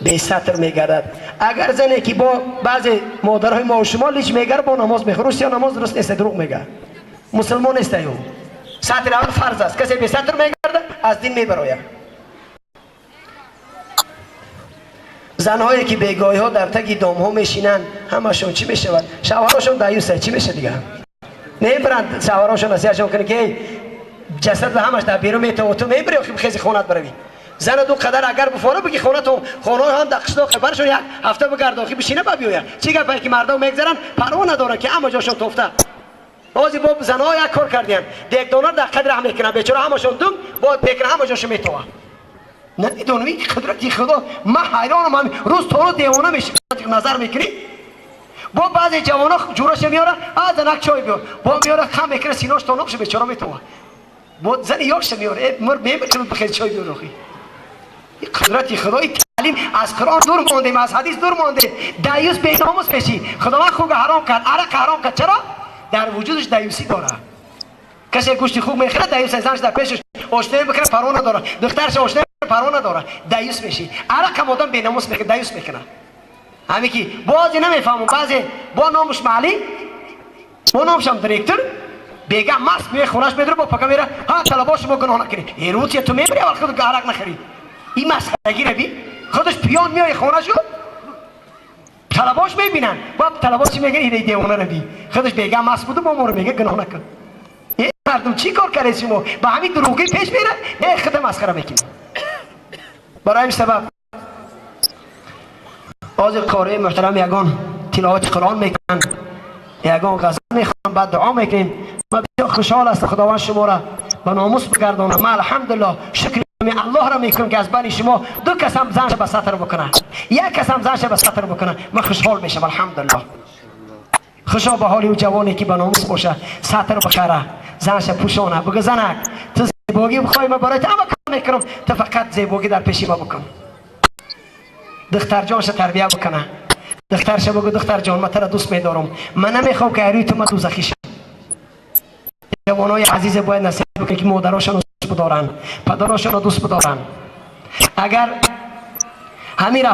Speaker 2: به ستر میگردد. اگر زنی که با بعضی مادرهای ما و شما لیچ میگرد با نماز میخوره، یا نماز درست نیست، دروغ میگه، مسلمان نیست. او ستر اول فرض است. کسی به ستر میگرده از دین میبراید. زنهایی که بیگاهی ها در تگی دام ها میشینند همشون چی میشود؟ شوهرشون دیوسه چی میشه دیگه؟ نمیبرند شوهرشون نصیحتشون کنه که جسد همش در بیرون میته و تو میبری و خیزی خونت بروی. زن دو قدر اگر بفاره بگی خونه تو خونه هم در قشلاق برشون یک هفته بگرد آخی بشینه با بیاید. چی گپه که مردم میگذرن پروا ندارن که اما جاشون توفته. بعضی با زنها یک کار کردین دیگدانا در قدر هم میکنن بیچاره همشون دوم باید میکنن همه جاشون میتوه. نمیدونم این قدرتی خدا، من حیرانم. من روز تا روز دیوانه میشم نظر میکنی. با بعضی جوانا جورش میاره از زنک چای بیار با میاره خم میکنه سیناش تا نقش بیچاره میتوه. با زن یاکش میاره مر میمکنه بخیر چای بیار آخی. این قدرت خدای تعلیم از قرآن دور ماندیم، از حدیث دور مانده. دیوس بی ناموس میشی. خداوند خوب حرام کرد، عرق حرام کرد. چرا؟ در وجودش دیوسی داره. کسی گوشت خوب میخوره دیوس زنش در پیشش آشنایی بکنه پروا نداره، دخترش آشنایی پروا نداره، دیوس میشی. عرق هم آدم بی ناموس میکنه، دیوس میکنه. همین که بعضی نمیفهمم، بعضی با نامش معلی، با نامش هم دیرکتور بیگه مست میره خونش میدره با پکا میره ها طلبا شما گناه نکنی. ای روزی تو میبری اول خود عرق نخری. این مسخرگی رو بی خودش پیان میای خونه شو طلباش میبینن با طلباش میگه این دیوانه رو بی خودش بیگه مست بوده با ما رو میگه گناه نکن. این مردم چی کار کرده شما با همین دروغی پیش میره نه خود مسخره میکنی. برای این سبب حاضر قاری محترم یگان تلاوت قرآن میکنن، یگان غزل میخوان، بعد دعا میکنیم. من بسیار خوشحال هستم خداوند شما را به ناموس بگردانه. من الحمدلله شکر الله را میکنم که از بین شما دو کس هم زنش به ستر بکنه، یک کس هم زنش به ستر بکنه، من خوشحال میشم الحمدلله. خوشا به حال او جوانی که به ناموس باشه، ستر بخره، زنش پوشانه، بگه زنک تو زیباگی بخوای من برای تو همه کار میکنم، تو فقط زیباگی در پیش ما بکن. دختر جانش تربیه بکنه، دخترش بگو دختر جان من تو را دوست میدارم، من نمیخوام که روی تو من دوزخی شم. جوانای عزیز باید نصیحت بکنه که مادراشون دوست بدارن، پدراشون رو دوست بدارن. اگر همین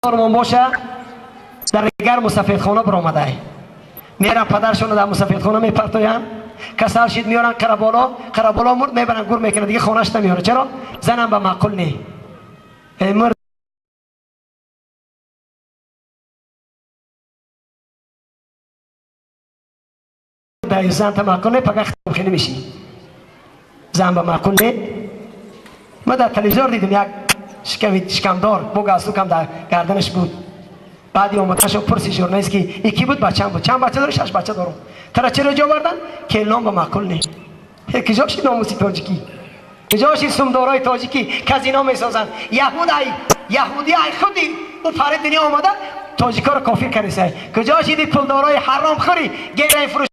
Speaker 2: رفتارمان باشه در دیگر مسافرخانه برآمده میرن پدرشون رو در مسافرخانه میپرتوین، کسل شید میارن قربالا، قربالا مرد میبرن گور میکنه دیگه خونهش نمیاره. چرا؟ زنم به معقول نی. مرد زن تا معقول نه پگه خیلی میشی. زن به معقول نه. ما در تلویزیون دیدم یک شکمدار بوگ از کم در گردنش بود. بعدی اومدنش پرسی ژورنالیست که یکی بود بچه‌م بود، چند بچه داره؟ 6 بچه دارم. ترا چرا جا آوردن؟ که نام به معقول نه. کجاش ناموسی تاجیکی؟ کجاش سمدارای تاجیکی که از اینا میسازن؟ یهودی ای خودی او پر دنیا اومده تاجیکا رو کافر کرده. کجاش دی پولدارای حرام خوری گیره فروش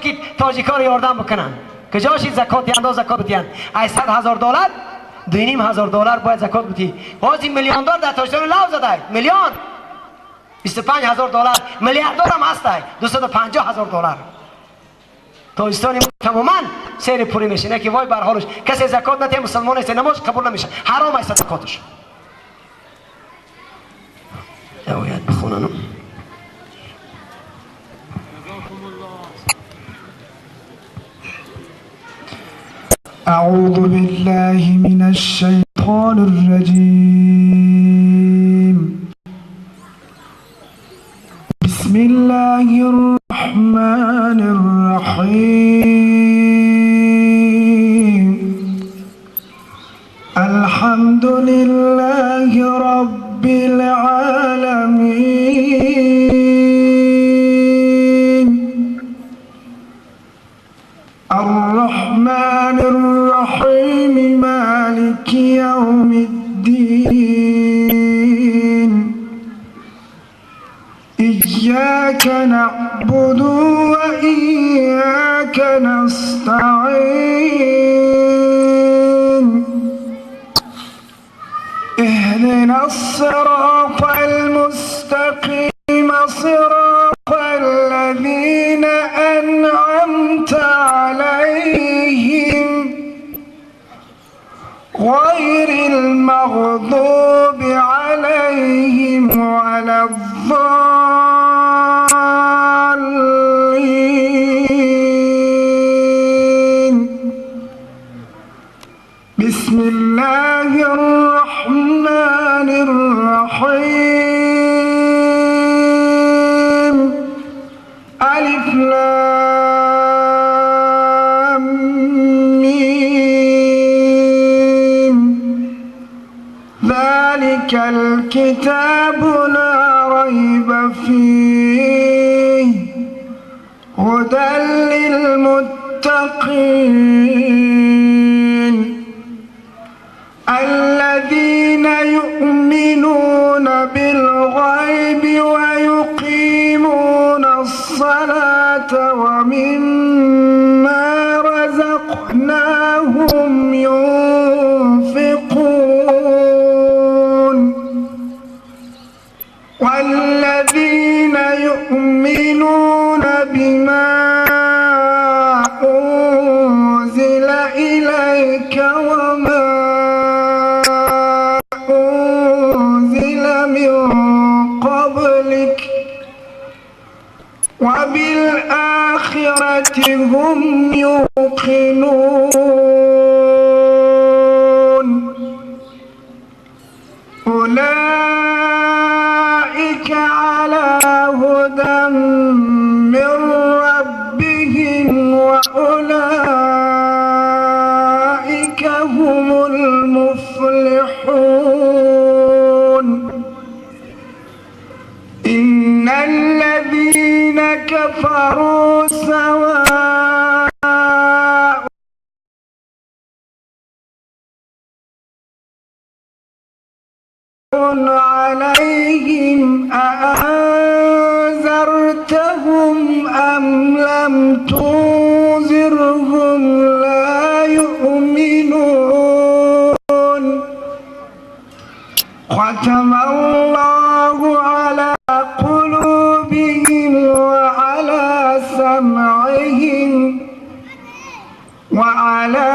Speaker 2: که تاجیکا رو یاردم بکنن؟ کجاش زکات انداز زکات بدین؟ 100,000 دلار 2,500 دلار باید زکات بدی. حاجی میلیون دلار در تاجیکستان لاو زده، میلیون 25,000 دلار، میلیاردر هم هست 250,000 دلار. تاجیکستان تماما سیر پوری میشه. نه که وای بر حالش کسی زکات نده مسلمان است نماز قبول نمیشه، حرام است زکاتش. باید بخونم.
Speaker 3: أعوذ بالله من الشيطان الرجيم. بسم الله الرحمن الرحيم. الحمد لله رب العالمين. الرحمن الرحيم مالك يوم الدين. إياك نعبد وإياك نستعين. اهدنا الصراط المستقيم صراط الذين أنعمت عليهم غير المغضوب عليهم ولا الضالين. بسم الله الرحمن الرحيم. ألف لام ميم. ذلك الكتاب لا ريب فيه هدى للمتقين الذين يؤمنون بالغيب ويقيمون الصلاة ومما رزقناهم ينفقون. والذين يؤمنون بما أنزل إليك وما أنزل من قبلك وبالآخرة هم يوقنون. أولئك على هدى من ربهم وأولئك هم المفلحون. إن الذين كفروا سواء عليهم أأنذرتهم أم لم تنذرهم لا يؤمنون. ختم الله على قلوبهم وعلى سمعهم وعلى